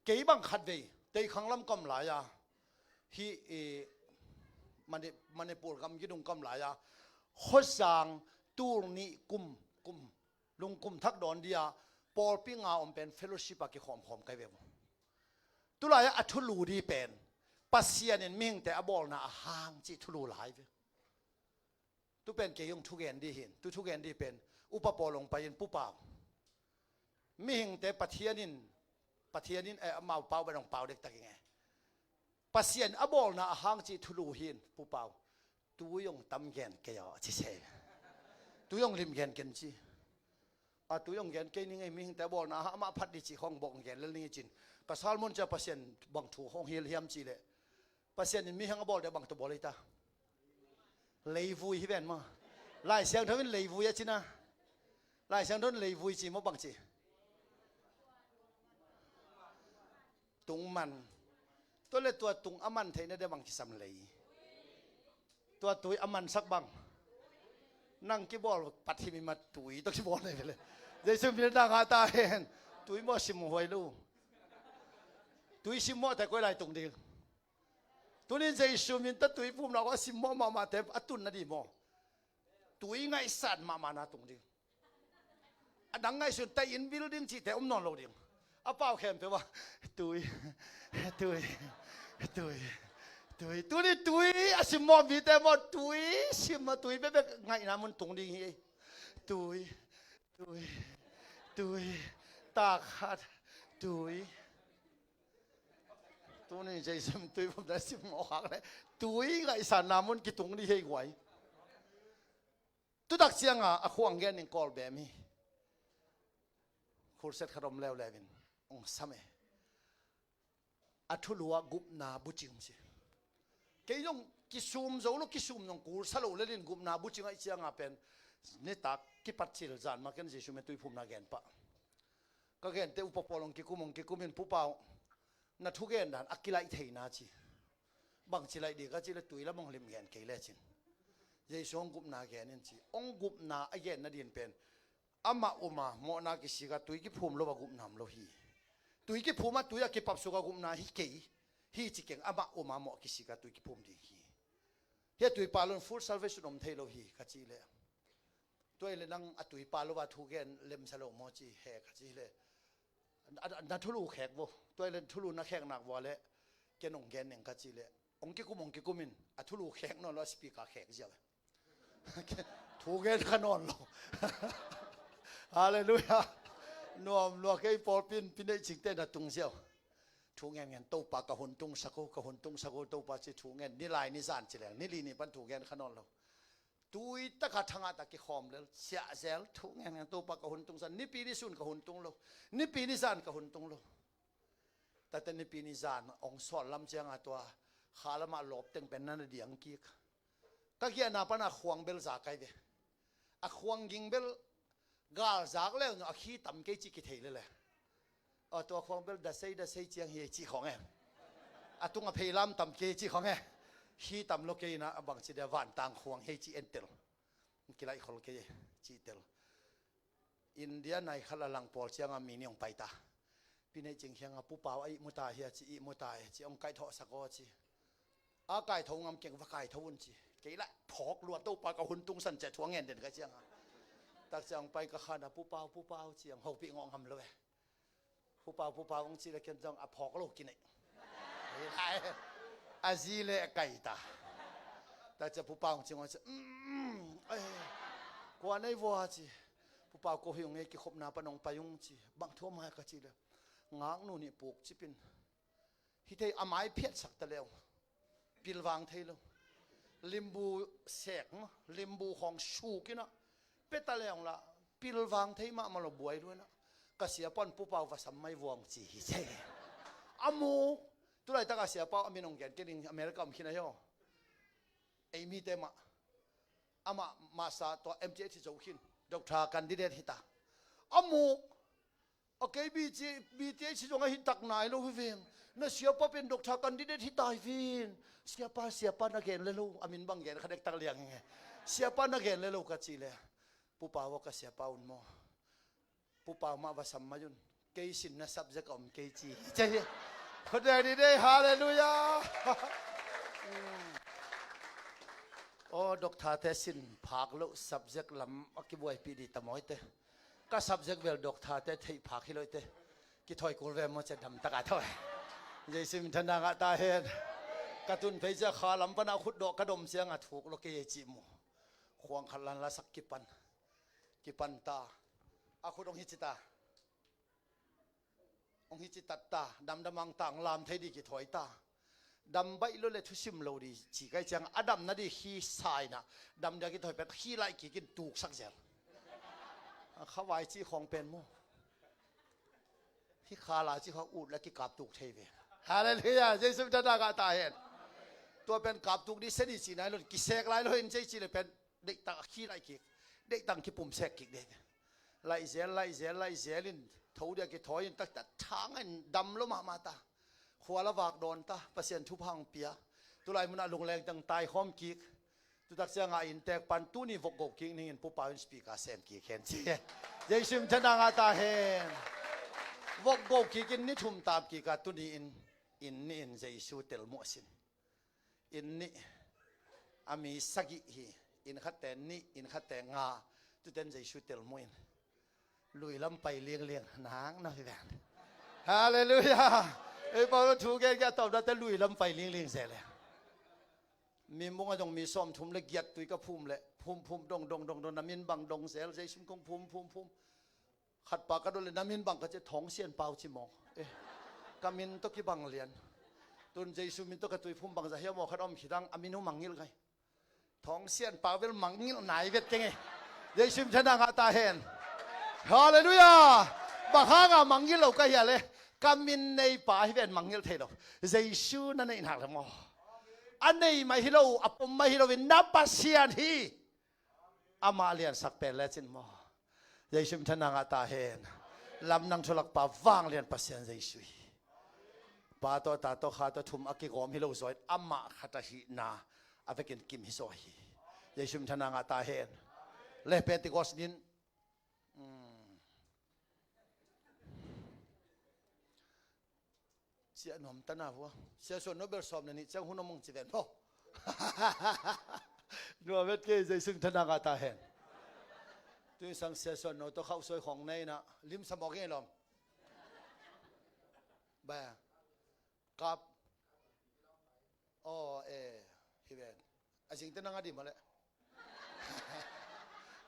Kei bang khat vei, teikhang lam kam lai a. Hih, eh, Mani-, Manipur gam gidung kam lai a. Khosang tul nih kum, kum, lungkum thak dawn dia, pawlpi nga om pen fellowship a kikhawmkhawm kai ve. Tulai a thulu di pen, Pasian in mihingte a bawlna a hang cih thulu lai ve. Tu pen kei hong thugen di hin, tu thugen di pen, upa pawl hong pai in, Pu Pau. Mihingte Pathian in, Pathian in, eh, amau pau ban hong pau dektak ing e. Pasian a bawlna a hang cih thulu hin, Pu Pau. Tui hong tam gen kei aw, ci se. Tui hong lim gen ken ci. A tui hong gen kei ning ei, mihingte a bawlna a hang, amah phat di ci khong bawk hong gen lel ning i cin. Ka sermon cia Pasian bang thu hong hil hiam ci le. Pasian in mihing a bawl deuh bang tawh bawl ei ta. Leivui hi ven maw. Lai Siangtho in leivui a cina. Lai Siangtho in leivui ci maw bang ci. Tung man. Tua le tua tung a man theihna deuh bang kisam lei. Tua tui a mansak bang. Nang kibawl pat hi mi mat tui tawh kibawl nei ve le. Jesu min a ngah ta hen. Tui maw sim huai lo. Tui sim maw te koi lai tung ding. Tunin Jesu min tawh tui pumna ko a simmawh mahmahte a tunna dih maw? Tui ngaihsan mahmahna tung ding. A dang ngaihsun ta in building cihte om nawn lo ding. A pau khempeuh ah tui, tui, Tui, tui, tuni tui a sim mawh mite maw, tui sim a, tui bekbek ngaihna mun tung ding hi. Tui, tui, tui, tak khat, tui. Tuni Jesu min tui phum na sim mawh khak le tui ngaihsanna mun kitung ding hi guai. Tutak cianga a khuang gen in Kawl bem hi. Khurset khat om leuleu in ong sam e. A thulu ah gupna bucing ci. Kei zong kisum zo lo, kisum zong kulsa lo lelin gupna bucing aih cianga pen nitak kipat cil zan ma ken Jesu min tui phumna gen pah. Ka gente upa pawl ong kikum ong kikum in, Pu Pau, na thugen dan a kilaih theina ci. Bangci laih ding ka cih le tui lam ong lim gen kei lecin. Jesu ong gupna gen in ci. Ong gupna a genna din pen amah uma mawhna kisika tui kiphum lo a gupna om lo hi. Tui kiphum a tui a kipapsuk a gupna hi kei. Hi ci keng, amah uma mawh kisika tui kiphum ding hi. Hi a tui pa lo in full salvation om thei lo hi ka cih le. Tua ile nang a tui pa lo a thu gen lemsa lo maw ci he ka cih le. A, a, na thulu khek vo. Tua ile thulu na khek nak vua le ken ong gen neng ka cih le. Ong kikum ong kikum in a thulu khek nawn lo a speaker khek ziau. Thu gen kha nawn lo. Halleluiah. Nuam lua kei pawlpi in pi neih cingte na tung ziau. Thu ngen ngen Topa ka hun tung sak o, ka hun tung sak o Topa ci thu ngen ni lai ni zan ci leng ni li ni pan thu gen kha nawn lo. Tui taka thangah ta kikhawm lel siah zel thu ngen ngen Topa ka hun tung sak, nipi ni sun ka hun tung lo, nipi ni zan ka hun tung lo. Tate nipi ni zan ong sawl lam cianga tua kha lamah lawp teng pen na na diang kik. Ka giahna pana khuang bel za kai ve. A khuang ging bel gal zak leu a khi tam kei ci kithei lele. A tua khuang bel da sei da sei ciang hi ci khong e. A tung a phei lam tam kei ci khong e. Khi tam lo kei na a bang ci dia vantang khuang hei ci entel. Kilaih khol kei ci tel. India nai khat a lang pawl cianga mi ni ong pai ta. Pi neih cing khianga Pu Pau a ih mu ta hi a ci, ih mu ta e ci, ong kaih thawh sak aw ci. A kaih tho ngam keng va kaih tho un ci. Kei lah phawk lua Topa ka hun tung san cia thuang ngen den ka cianga. Tak ciang pai ka khana Pu Pau, Pu Pau ciang hopih ngawh ngam lo e. Pu Pau, Pu Pau ong ci le ken zong a phawk lo kinei. A zi le a kai ta. Tak cia Pu Pau ong ci ngawh ci. Mm, eh, kua nei vua ci. Pu Pau ko hi ung e kikhopna pan ong pai ung ci. Bang thu om hai ka ci le. Ngaknu nih puk cipin. Hi thei a mai phiatsak ta leu. Pilvang thei lo. Limbu sek maw, limbu khawng suk inah pia ta leu la pilvang thei mahmah lo buai luanah. Ka siapa un Pu Pau va sam mai vuang ci hi ce. A mu. Tulaitak a siapa a min ong gen kei ding, America om khin a hi aw. Ei mite mah. Amah masa tua M T H hi zo khin. Doctor candidate hi ta. A mu. A kei B T, B T H zong a hi tak nai lo hi veng. Na siapa pen doctor candidate hi tai vin. Siapa, siapa na gen le lo. A min bang gen kha dektak liang hi nge. Siapa na gen le lo ka ci le. Pu Pau aw ka siapa un maw. Pu Pau mah va sam mai un. Kei sin na subject a om kei ci. Ci hi. Khuadei ni dei, halleluiah. Aw, doctor te sin phak lo subject lam a kibuaipih dih ta mawite. Ka subject bel doctor te theih phak hi lo ite. Kithawi kul ve maw cia dam taka thawi. Jesu min thanda ngah ta hen. Ka tun phei cia kha lam pana khut dawh ka dom cianga thuk lo kei ei cih mu. Khuang khat lan lasak kipan. Kipan ta. A khut ong hi ci ta. Ong hi ci tat ta. Damdam ang ta, ong lam thei di kithawi ta. Dam baih lo le thusim lo di ci kai ciang a damna di khi saina dam dia kithawi pet khi laih kikin tuksak zel. A khavai ci khawng pen mu. Hi khala ci khawng ut la kikap tuk thei ve. Halleluiah. Jesu min thanda ngah ta hen. Tua pen kap tuk di se di ci nai lo kisek lai lo in ci ci le pen deihtang a khi laih kik. Deihtang kipum sek kik dei ve. Laih zel, laih zel, laih zel in tho dia kithawi in taktak thang in dam lo mahmah ta. Khua la vak dawn ta, Pasian thupha hong pia. Tulai munah lungleng tang taikhawm kik. Tutak cianga inntek pan tuni vokgo kik ningin Pu Pau in speaker sem kik hen ci. Jesu min thanda ngah ta hen. Vokgo kikin ni thum tap kika tuni in, in ni in Jesu tel muh sin. Inn nih a mi sagih hi. Inn khatte nih, inn khatte nga. Tuten Jesu tel muh in lui lam pai liangliang nang na hi ven. Halleluiah. Ei pau lo thu gen kia tawpna te lui lam pai lingling se le. Mi mung a dong mi sawm thum le giat tui ka phum le phum phum dong dong dong dong na min bang dong sel Jesu kong phum phum phum. Khat pa ka dot le na min bang ka ci Thawng Sian Pau ci maw. Eh, ka min tawh kibang lian. Tun Jesu min tawh ka tui phum bang za hiam maw khat om khidang a min hu mangngilh ngai. Thawng Sian Pau bel mangngilh nai vet keng e. Jesu min thana ngah ta hen. Halleluiah. Bang hanga mangngilh lo ka hia le ka min nei pa hi ven mangngilh thei lo. Jesu na neih nak le maw. A nei mai hi lo a pom mai hi lo in na Pasian hi. Amah liansak pen lecin maw. Jesu min thana ngah ta hen. Lamdang thulak pa vanglian Pasian Jesu hi. Pa tawh ta tawh kha tawh thum a kigawm hi lo zaw in amah khat ahihna a vekin kim hi zaw hi. Jesu min thana ngah ta hen. Le Pentecost nin. Hmm. Sia nuam tana vua. Sia suan no bel sawm na nih ciang hun om ong ci ven pho. Nuam vet kei Jesu min thana ngah ta hen. Tui sang sia suan no tawh khauh suai khong nei na lim sa mawk ngei lawm. Ba kap. Aw e hi ven. A zingte nang a dim a leh.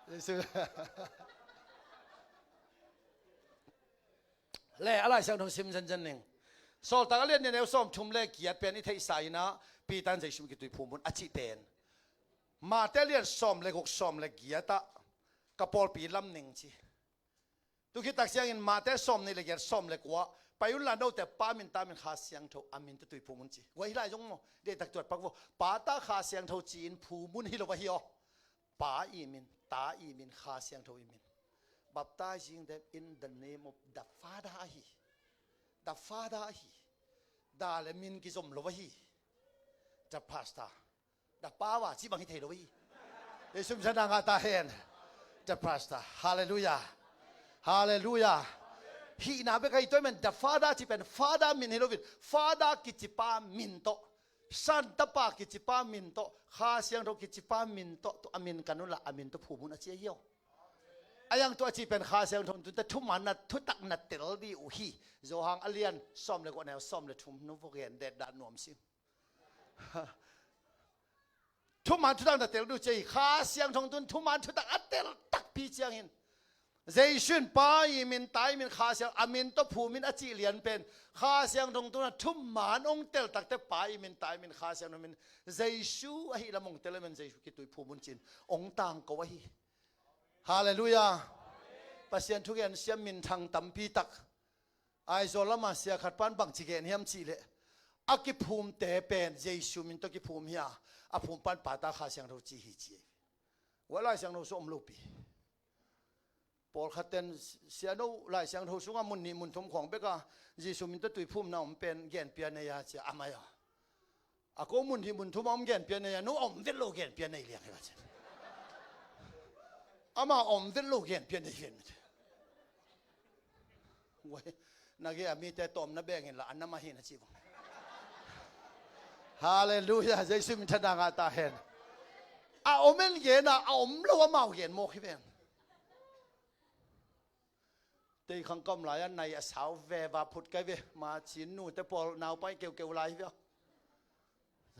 Jesu. Le a Lai Siangtho sim zenzen ning. Sawltak a lian nia neu sawm thum le giat pen i theihsa ina Peter in Jesu min kituiphum un a cih pen. Mate lian sawm le guk sawm le giat ah ka pawlpi lam ning ci. Tu khit tak siangin Mate sawm nih le giat sawm le kua pai unla note Pa min Ta min Kha Siangtho a min tawh tuiphum un ci. Guai hi lai zong maw deihtak tuat pak vo. Pa Ta Kha Siangtho ci-in phum un hi lo ahi aw. Pa i min, Ta i min, Kha Siangtho i min. Baptizing them in the name of the Father ahi. The Father ahi. Da le min kizom lo ahi. The Pastor. Da pawa ci bang hi thei lo hi. Jesu min thana ngah ta hen. The Pastor. Halleluiah. Halleluiah. Hihna bek ahi tua i men the Father ci pen Father min hi lo in Father kici pa min tawh Son Tapa kici pa min tawh Kha Siangtho kici pa min tawh tua a min kan unla a min tawh phum un a ci ahi aw. A yang tua a ci pen Kha Siangtho tun te thuman na thutak na tel dih uh hi. Zohang a lian sawm le kua neu sawm le thum nu vok gen det dan nuam sim. Thuman thutak na tel duh cia hi Kha Siangtho tun thuman thutak a tel takpi ciangin Jesu in Pa i min Ta i min Kha Siang a min tawh phum in a cih lian pen Kha Siangtho tun a thuman ong tel takte Pa i min Ta i min Kha Siangtho min Jesu ahi lam ong tel a men Jesu kituiphum un cin ong tangko ahi. Halleluiah. Pasian thugen siam minthang tampi tak Aizawl lama sia khat pan bangci gen hiam cihleh a kiphumte pen Jesu min tawh kiphum hi a a phum pan Pa Ta Kha Siangtho ci hi ci. Ua Lai Siangtho sung om lopi. Pawlkhat ten siano Lai Siangtho sunga mun nih mun thum khawng beka Jesu min tawh tuiphumna om pen genpia nei a cia a mai a. A ko mun hi mun thum a om genpia nei a no a om vet lo genpia nei liang hi la cin. Ama a om vet lo genpia nei liang. Wai, na ge a mite tawmna bengin la a nam ahi na ci vong. Halleluiah, Jesu min thana ngah ta hen. A om en gen a a om lo amau gen mawk hi ven. Teikhang kam lai a nai a sau veva phut kai ve ma cin nute pawl naupang keukeu lai hi ve.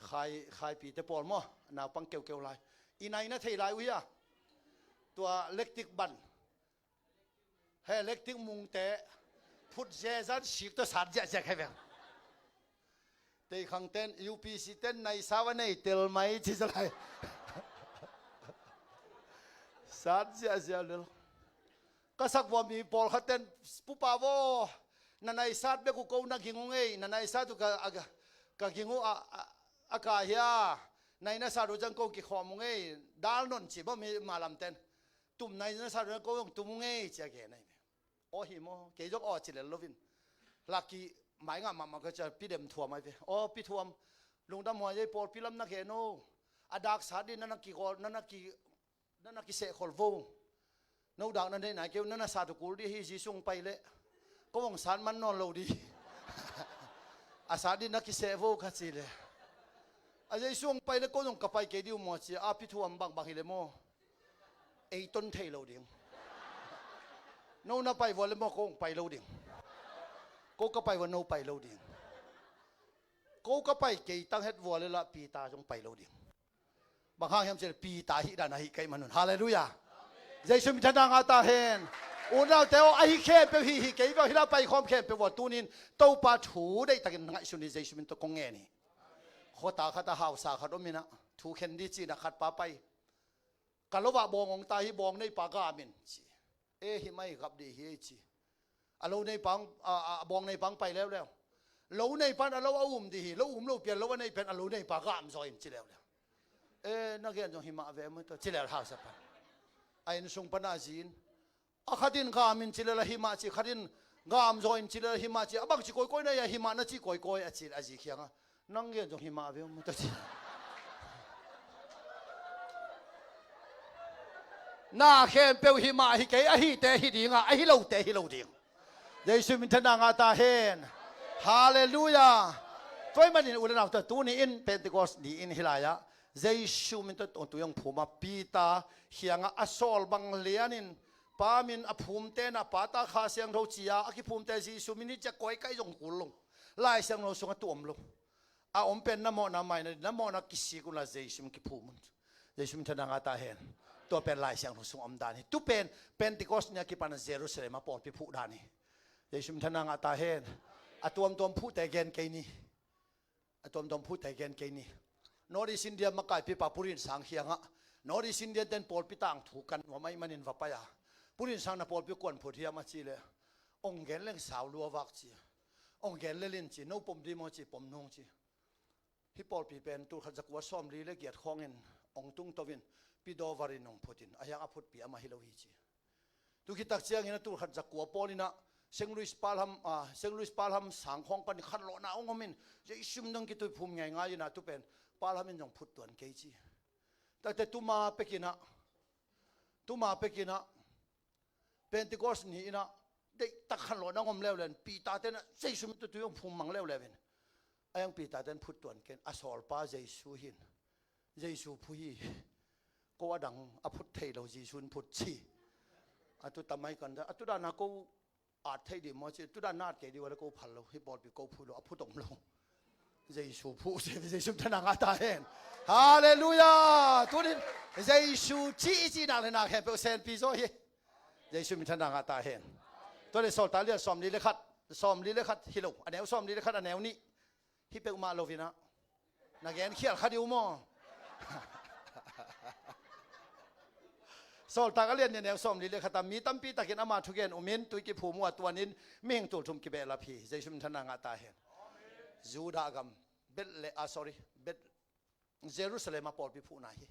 Khai, khaipite pawl maw naupang keukeu lai i nai na thei lai uh hia. Tua lektik ban he lektik mungte phut zezan sik tua sat ziahziah khai ve. Teikhang ten U P C ten nai sau a nei tel mai ci zalai. Sat ziahziah lel. Ka sak vua mi pawlkhat ten pupa vaw na nai sat bek uh ko na ging uh ngei na nai sat uh ka, a, ka ging uh a, a, a ka hia. Nai na sat uh zang ko kikhawm uh ngei dal non ci baw mi malam ten. Tum nai na sat uh zang ko zong tum uh ngei ci a gen ai mi. Aw hi maw kei zong aw ci lel lovin. Laki mai ngah mahmah ka cia pi dem thuam ai ve aw pi thuam. Lungdam huai ei pawlpi lam na gen o. A dak sat din na na kigawl na na ki na na kiseh khol vo. No dak na neih nai keu na na sat uh kul dih hi Jesu hong pai leh ko hong sat man nawn lo dih. A sat dih na kiseh vo kha ci leh a Jesu hong pai leh ko zong ka pai kei dih uh maw ci a pi thuam bangbang hi leh maw. Ei ton thei lo ding. No na pai vua leh maw ko hong pai lo ding. Ko ka pai vua no pai lo ding. Ko ka pai kei tang het vua le lah Peter zong pai lo ding. Bang hang hiam cih leh Peter hih dan ahi kei manun. Halleluiah. Jesu min thang a ngah ta hen. Unaute aw, ahi khempeuh hih hi kei vua, hih lah paikhawm khempeuh vua tunin Topa thu deihtakin ngaihsun hi. Jesu min tawh kong ngen hi. Khuata khat ah hausa khat om in ah, thu khen ding ci-in ah khat pa pai. Ka lo ah bawng hong tai hi, bawng neipa gam in ci. E, hih mah hi, gap dih hi ei ci. A lo neipa hong, a, a, a bawng neipa hong pai leuleu. Lo neipa in a lo a um dih hi, lo um lo pian lo a neipa in a lo neipa gam zaw in ci leuleu. E, na gen zong hih mah ve maw tawh ci leuleu hausa pa. A inn sung pan a zi in, a khat in gam in ci leuleu hih mah ci, khat in gam zaw in ci leuleu hih mah ci, a bangci kawikawi na hia, hih mah na cih kawikawi a ci a zi kiangah. Nang gen zong hih mah ve maw tawh ci. Na khempeuh hih mah hi kei, ahite hi ding a, ahi lote hi lo ding. Jesu min thang a ngah ta hen. Halleluiah. Tua ahih manin u le naute, tuni in Pentecost ni in hih lai-ah Jesu min tawh tui hong phum a, Peter kiangah a sawl bang lianin Pa min a phumte na, Pa, Ta, Kha Siangtho ci-a a kiphumte Jesu min hi ci-a koi kai zong kul lo. Lai Siangtho sungah tu om lo. A om pen na mawhna maina, na mawhna kisik unla Jesu min kiphum un. Jesu min thang a ngah ta hen. Tua pen Lai Siangtho sung om dan hi. Tu pen Pentecost ni a kipan Jerusalem ah pawlpi phuh dan hi. Jesu min thang a ngah ta hen. A tuamtuam phuhte gen kei ni. A tuamtuam phuhte gen kei ni. North East India makaipipa Pu Rin Sang kiangah, North East India ten pawlpi tangthu kan nuam ahih manin va pai a, Pu Rin Sang, na pawlpi kuan phut hiam a cih leh, ong gen leng sau lua vak ci. Ong gen lel in ci, no pom dih maw ci, pom nung ci. Hih pawlpi pen tulkhat zakua sawmli le giat khawngin ong tungto in Pi Daw Var in ong phut in, a hiang a phutpi amah hi lo hi ci. Tu khit tak ciangin a tulkhat zakua pawl in ah Saint Louis Palham, ah, Saint Louis Palham sang khawng panin khanlawhna ong om in, Jesu min tawh kituiphum ngeingai in ah tu pen Palham in zong phut tuan kei ci. Takte tuma pek in ah, tuma pek in ah Pentecost ni in ah deihtak khanlawhna ong om leuleu in Peter ten ah Jesu min tawh tui ong phum mang leuleu in, a hiang Peter ten phut tuan kei in, a sawlpa Jesu hi in, Jesu phu hi. Ko a dang a phut thei lo, Jesu in phut ci. A tu tamai kan a tu dan a ko at thei dih maw ci, tu dan na at kei dih ua le ko phal lo, hih pawlpi ko phu lo, a phut om lo. Jesu phu ci, Jesu min thang a ngah ta hen. Halleluiah. Tunin Jesu ci i cih nak le nak hen peuh senpi zaw hi. Jesu min thang a ngah ta hen. Tua le Sawltak a lian sawmli le khat, sawmli le khat hi lo, a neu sawmli le khat, a neu nih. Hih peuhmah lo in ah na gen khial kha dih uh maw? Sawltak a lian nih, a neu sawmli le khat ah, mi tampi takin ama thugen umin tui kiphum uh a, tua in mihing tulthum kibehlap hi. Jesu min thang a ngah ta hen. Judah gam, Bethlehem, ah, sorry, Beth-, Jerusalem ah pawlpi phuhna hi.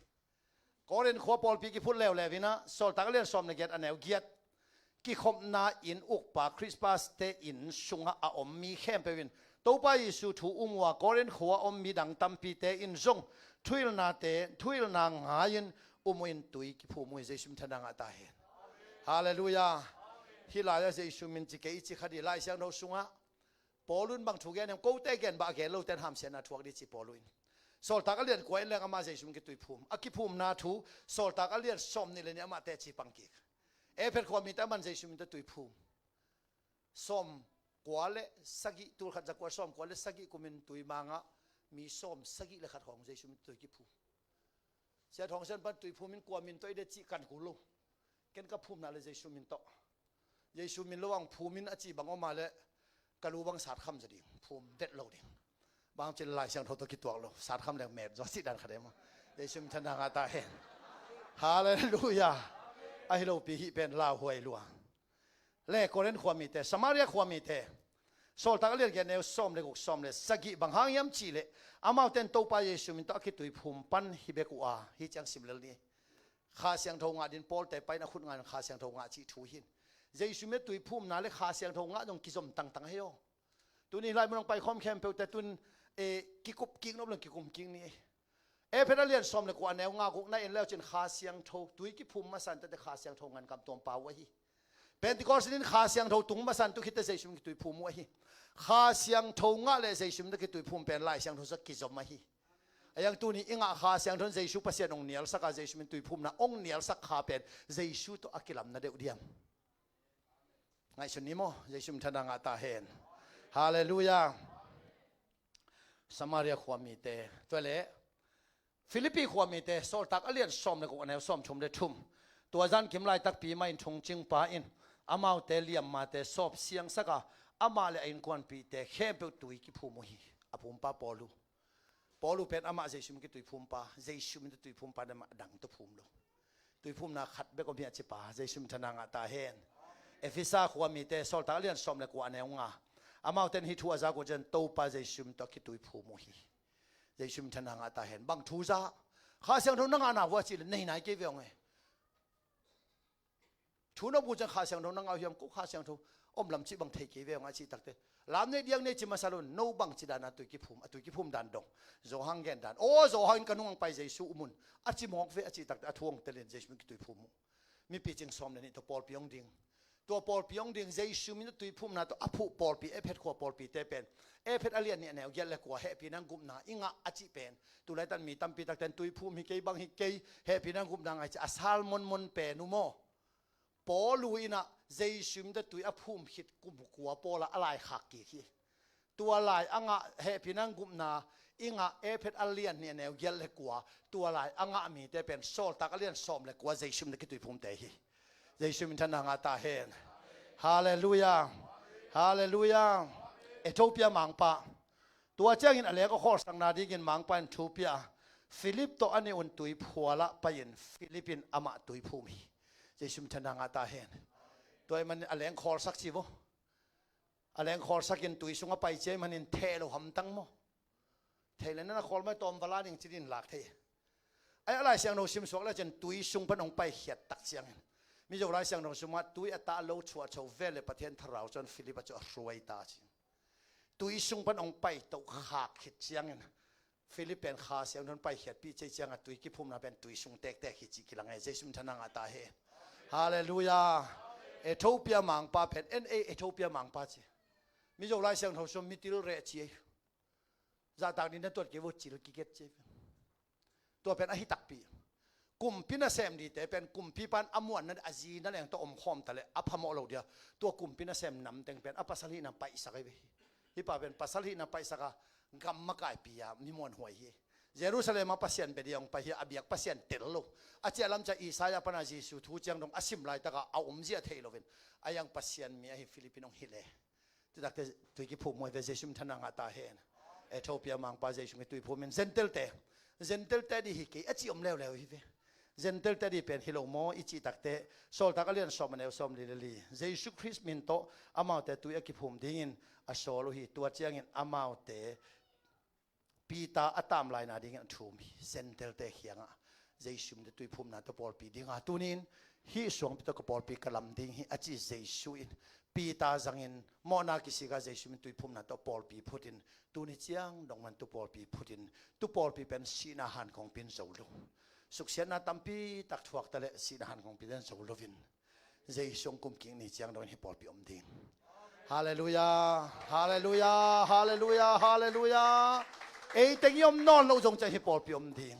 Korinth khua pawlpi kiphut leuleu in ah, Sawltak a lian sawm le giat, a neu giat. Kikhopna inn ukpa Krispas-te inn sungah a om mi khempeuh in Topa Jesu thu um uh a, Korinth khua a om midang tampite in zong thuhilhnate, thuhilhna ngai-in um uh in tui kiphum uh hi. Jesu min thang a ngah ta hen. Halleluiah. Hih lai-ah Jesu min ci kei i ci kha dih. Lai Siangtho sungah Paul in bang thu gen hiam, kote gen bah a gen lote in hamsiatna thuak dih ci Paul in. Sawltak a lian kua in leng amah Jesu min kituiphum. A kiphumna thu, Sawltak a lian sawmnih le nih amah teci pang kik. Efesa khua mite aman Jesu min tawh tuiphum. Sawmkua le sagih, tulkhat zakua sawmkua le sagih kumin tuimangah mi sawmsagih le khat khawng Jesu min tawh tui kiphum. Sia Thawng Sian pan tuiphum in kua min tawh i de cih kan kul lo. Ken ka phumna le Jesu min tawh. Jesu min lo ang phum in a ci bang om a le ka lu bang satkham zaw ding. Phum det lo ding. Bang ci Lai Siangtho tawh kituak lo. Satkham le met zaw cih dan khat e maw. Jesu min thang a ngah ta hen. Halleluiah. Ahi lopi hih pen lauhuai lua. Le Korinth khua mite, Samaria khua mite. Sawltak a lian giat, neu sawm le guk, sawm le sagih, bang hang hiam cih leh amaute in Topa Jesu min tawh a kituiphum pan hi bek uh a, hih ciang sim lel ni. Kha Siangtho ngah ding Paul-te pai in a khut ngah in Kha Siangtho ngah cih thu hi in. Jesu min tuiphumna le Kha Siangtho ngah zong kizom tangtang hi aw. Tuni lai mun hong paikhawm khempeuhte tun, eh, kikup kik nop le kikum kik ni. Efesa lian sawm le kua, neu nga guk na en leu cin Kha Siangtho tui kiphum masa in tate Kha Siangtho ngan kam tuam pau ahi. Pentecost in Kha Siangtho tung masa in tu khit teh Jesu min kituiphum uh ahi. Kha Siangtho ngah le Jesu min tawh kituiphum pen Lai Siangtho sungah kizom ahi. A hiang tuni i ngah Kha Siangtho in Jesu Pasian hong nialsak a, Jesu min tuiphumna hong nialsak kha pen Jesu tawh a kilamna deuh diam? Ngaihsun ni maw, Jesu min thang a ngah ta hen. Halleluiah. Samaria khuamite, tua le Philippi khuamite, Sawltak a lian sawm le guk, a neu sawmthum le thum. Tua zankim laitakpi mah in thungcingpa in amaute liammate sawp siangsak a, amah le a innkuanpihte khempeuh tui kiphum uh hi. A phumpa Paulu. Paulu pen amah Jesu min kituiphumpa, Jesu min tuiphumpa, amah dang tawh phum lo. Tuiphumna khat bek om hi a cipa, Jesu min thana ngah ta hen. Efesa khuamite, Sawltak a lian sawm le kua, a neu nga. Amaute in hih thu a zak uh ciang Topa Jesu min tawh kituiphum uh hi. Jesu min thana ngah ta hen. Bang thu za? Kha Siangtho na ngahna uh a cih le nei nai kei ve ong e. Thu na bu ciang Kha Siangtho na ngah uh hiam, ko Kha Siangtho om lam cih bang thei kei ve ong a cih takte. Lam nei diang nei ci masa lo, no bang ci dan a tui kiphum, a tui kiphum dan dong. Johan gen dan. Aw, Johan in ka nung ang pai Jesu um un. A ci mawk ve a cih takte a thu ong telin Jesu min kituiphum uh. Mipi cing sawm le nih tawh pawlpi ong ding. Tua pawlpi ong ding, Jesu min tuiphumna tawh a phuh pawlpi, Ephet khua pawlpite pen. Ephet a lian nih, a neu giat le kua, hehpihna gupna i ngah a cih pen. Tulaitan mi tampi takten tuiphum hi kei, bang hi kei, hehpihna gupna ngai ci a salmon mon pen uh maw. Paulu in ah Jesu min tawh tui a phum khit kum kua pawl a laikhak kik hi. Tua lai a ngah hehpihna gupna i ngah, Ephet a lian nih, a neu giat le kua, tua lai a ngah mite pen Sawltak a lian sawm le kua Jesu min tawh kituiphumte hi. Jesu min thana ngah ta hen. Halleluiah. Halleluiah. Ethiopia mangpa. Tua ciangin a leng a khawlsakna dingin mangpa in thu pia a, Philip tawh a nih un tuiphual ah pai-in Philip in amah tuiphum hi. Jesu min thana ngah ta hen. Tua ahih manin a leng khawlsak ci vo. A leng khawlsakin tui sung a pai cia ahih manin theh lo hamtang maw. Thei le na na khawl mai tawm vala ning ci din lak thei. Ai a Lai Siangtho sim suak le cian tui sung pan ong pai khiat tak ciangin. Mizo Lai Siangtho sumah tui a tah lo chuah cho vel le Pathian Thlarau chuan Philip a chu a hruai ta ci. Tui sung pan ong pai to khak khit ciangin. Philip pen Kha Siangtho in pai khiatpih cei cianga tui kiphumna pen tui sung tektek hi ci kilang e, Jesu min thana ngah ta hen. Halleluiah. Ethiopia mangpa pen, en ei Ethiopia mangpa ci. Mizo Lai Siangtho sum mitil reh ci ei. Zahtak ni na tuat kei vo cil kiket ci ei. Tua pen ahi takpi. Kumpi nasem dite pen kumpi pan a muanna a zina leng tawh omkhawm ta le a phamawh lo dia. Tua kumpi nasem namteng pen a pasal hihna paihsak ahi ve hi. Hih pa pen pasal hihna paihsak a gam makaipi a mi muanhuai hi. Jerusalem a Pasian bia dia hong pai hi a, a biak Pasian tel lo. A ciah lam ciah Isaiah pana Jesu thu ciang dong a sim laitaka a omzia thei loin a yang Pasian mi ahi Philip in hong hilh e. Tutakte tui kiphum muai ve, Jesu min thana ngah ta hen. Ethiopia mangpa Jesu min tuiphum in Gentile te. Gentile te di hi kei a ci om leuleu hi ve. Gentile te di pen hi lo maw i cih takte Sawltak a lian sawm a neu sawm li le li. Jesu Khrist min tawh amaute tui a kiphum dingin a sawl uh hi. Tua ciangin amaute Peter a tamlaina dingin a thum hi. Gentile te khiangah Jesu min tuiphumna tawh pawlpi dinga tunin hih suangpi tawh ka pawlpi ka lam ding hi a ci Jesu in Peter zangin mawhna kisika Jesu min tuiphumna tawh pawlpi phutin tuni ciang dongman tu pawlpi phutin tu pawlpi pen sihna han kongpin zo lo. Suksiatna tampi tak thuak ta le sihna han kongpin zo lovin Jesu hong kum kik ni ciang dongin hih pawlpi om ding. Halleluiah, halleluiah, halleluiah, halleluiah. Ei teng i om nawn loh zong ciang hih pawlpi om ding.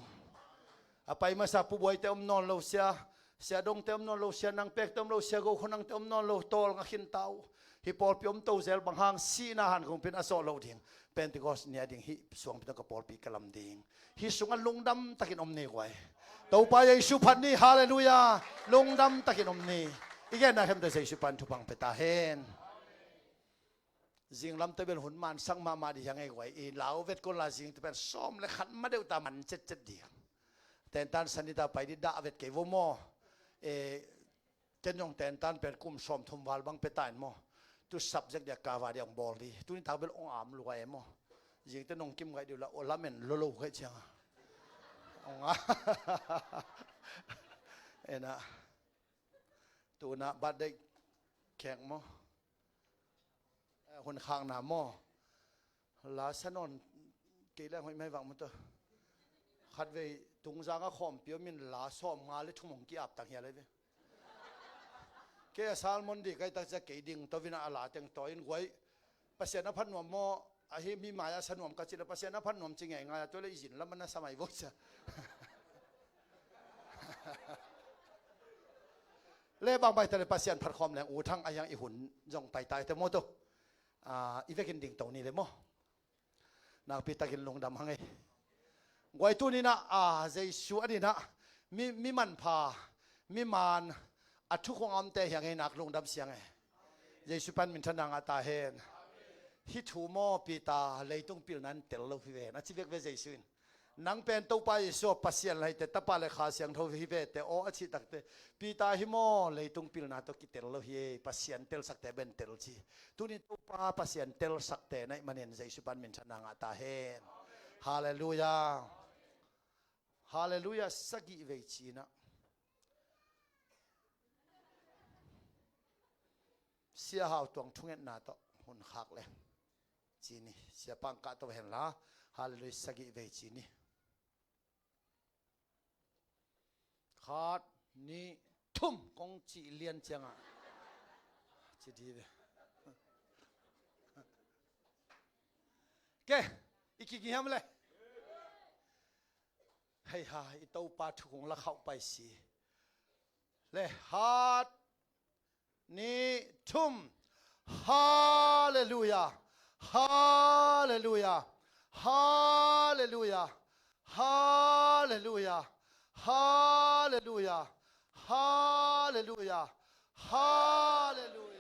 A pai masa Pu Buaite om nawn lo, sia, sia Dongte om nawn lo, sia Nangpekte om lo, sia Go Khonangte om nawn lo, tawl nga khin ta uh. Hih pawlpi om to zel bang hang sihna han kongpin a sawh lo ding. Pentecost ni a ding hih suangpi tawh ka pawlpi ka lam ding. Hih sungah lungdam takin om ni guai. Topa Jesu phat ni, halleluiah. Lungdam takin om ni. I genna khempeuh Jesu pan thupha pia ta hen. Zinglam tebel hun mansak mahmah dih hiang ei guai. I lau vet kon la zing te pen sawm le khat ma deuh ta man cetcet dih. Tentan sanita pai dih dah vet kei vo maw. E, Ken zong tentan pen kum sawmthum val bang pia ta in maw. Tu subject dia kava dia hong bawl dih. Tuni tak bel hong am lua e maw. Zingte nong kim ngaih dih uh la, lamen lolo khaih cianga. Hong a. Ena. Tuna birthday cake maw. Eh, hun khakna maw. La sa nawn kei leng hoih mai vang maw tawh. Khatvei Tungzang a khawmpi om in la sawmnga le thum hong ki-ap tang hi a lei ve. Kei a salmon dih kai tak cia kei ding to vin a la teng tawi in guai. Pasian a phat nuam maw, ahi mi mai a sa nuam ka cih le Pasian a phat nuam ci ngei ngai a tua le i zin lam a na sa mai vo cia. Le bang bai ta le Pasian phat khawm leng u thang a hiang i hun zong pai tai te maw tawh. Ah, i vekin ding to ni le maw. Nakpi takin lungdam hang ei. Guai, tuni-in ah, a, Jesu a dingin ah mi, mi manpha, mi man, a thukhong a omte hi hang ei, nak lungdam siang ei. Jesu pan minthanna ngah ta hen. Hih thu maw, Peter, leitung pilna in tel lo hi ve, na ci vek ve Jesu in. Nang pen Topa Jesu, Pasian laite, Tapa le Kha Siangtho hi ve teh aw, a cih takteh, Peter, hih maw, leitung pilna tawh kitel lo hi ei, Pasian telsakte bek in tel ci. Tuni-in Topa Pasian telsakte na hih manin Jesu pan minthanna ngah ta hen. Halleluiah. Halleluiah. Sagih vei ci-in ah, Sia Hau Tuang thungetna tawh hun khak leng ci ni. Sia Pang kah to hen la. Halleluiah. Sagih vei ci ni. Khat, nih, thum, kong cih lian ciangah ci dih ve. Ke, i kik hiam le? Hei ha, i Topa thu kong la khauh pai si. Le, khat, nih, thum. Halleluiah. Halleluiah. Halleluiah. Halleluiah. Halleluiah. Halleluiah. Halleluiah.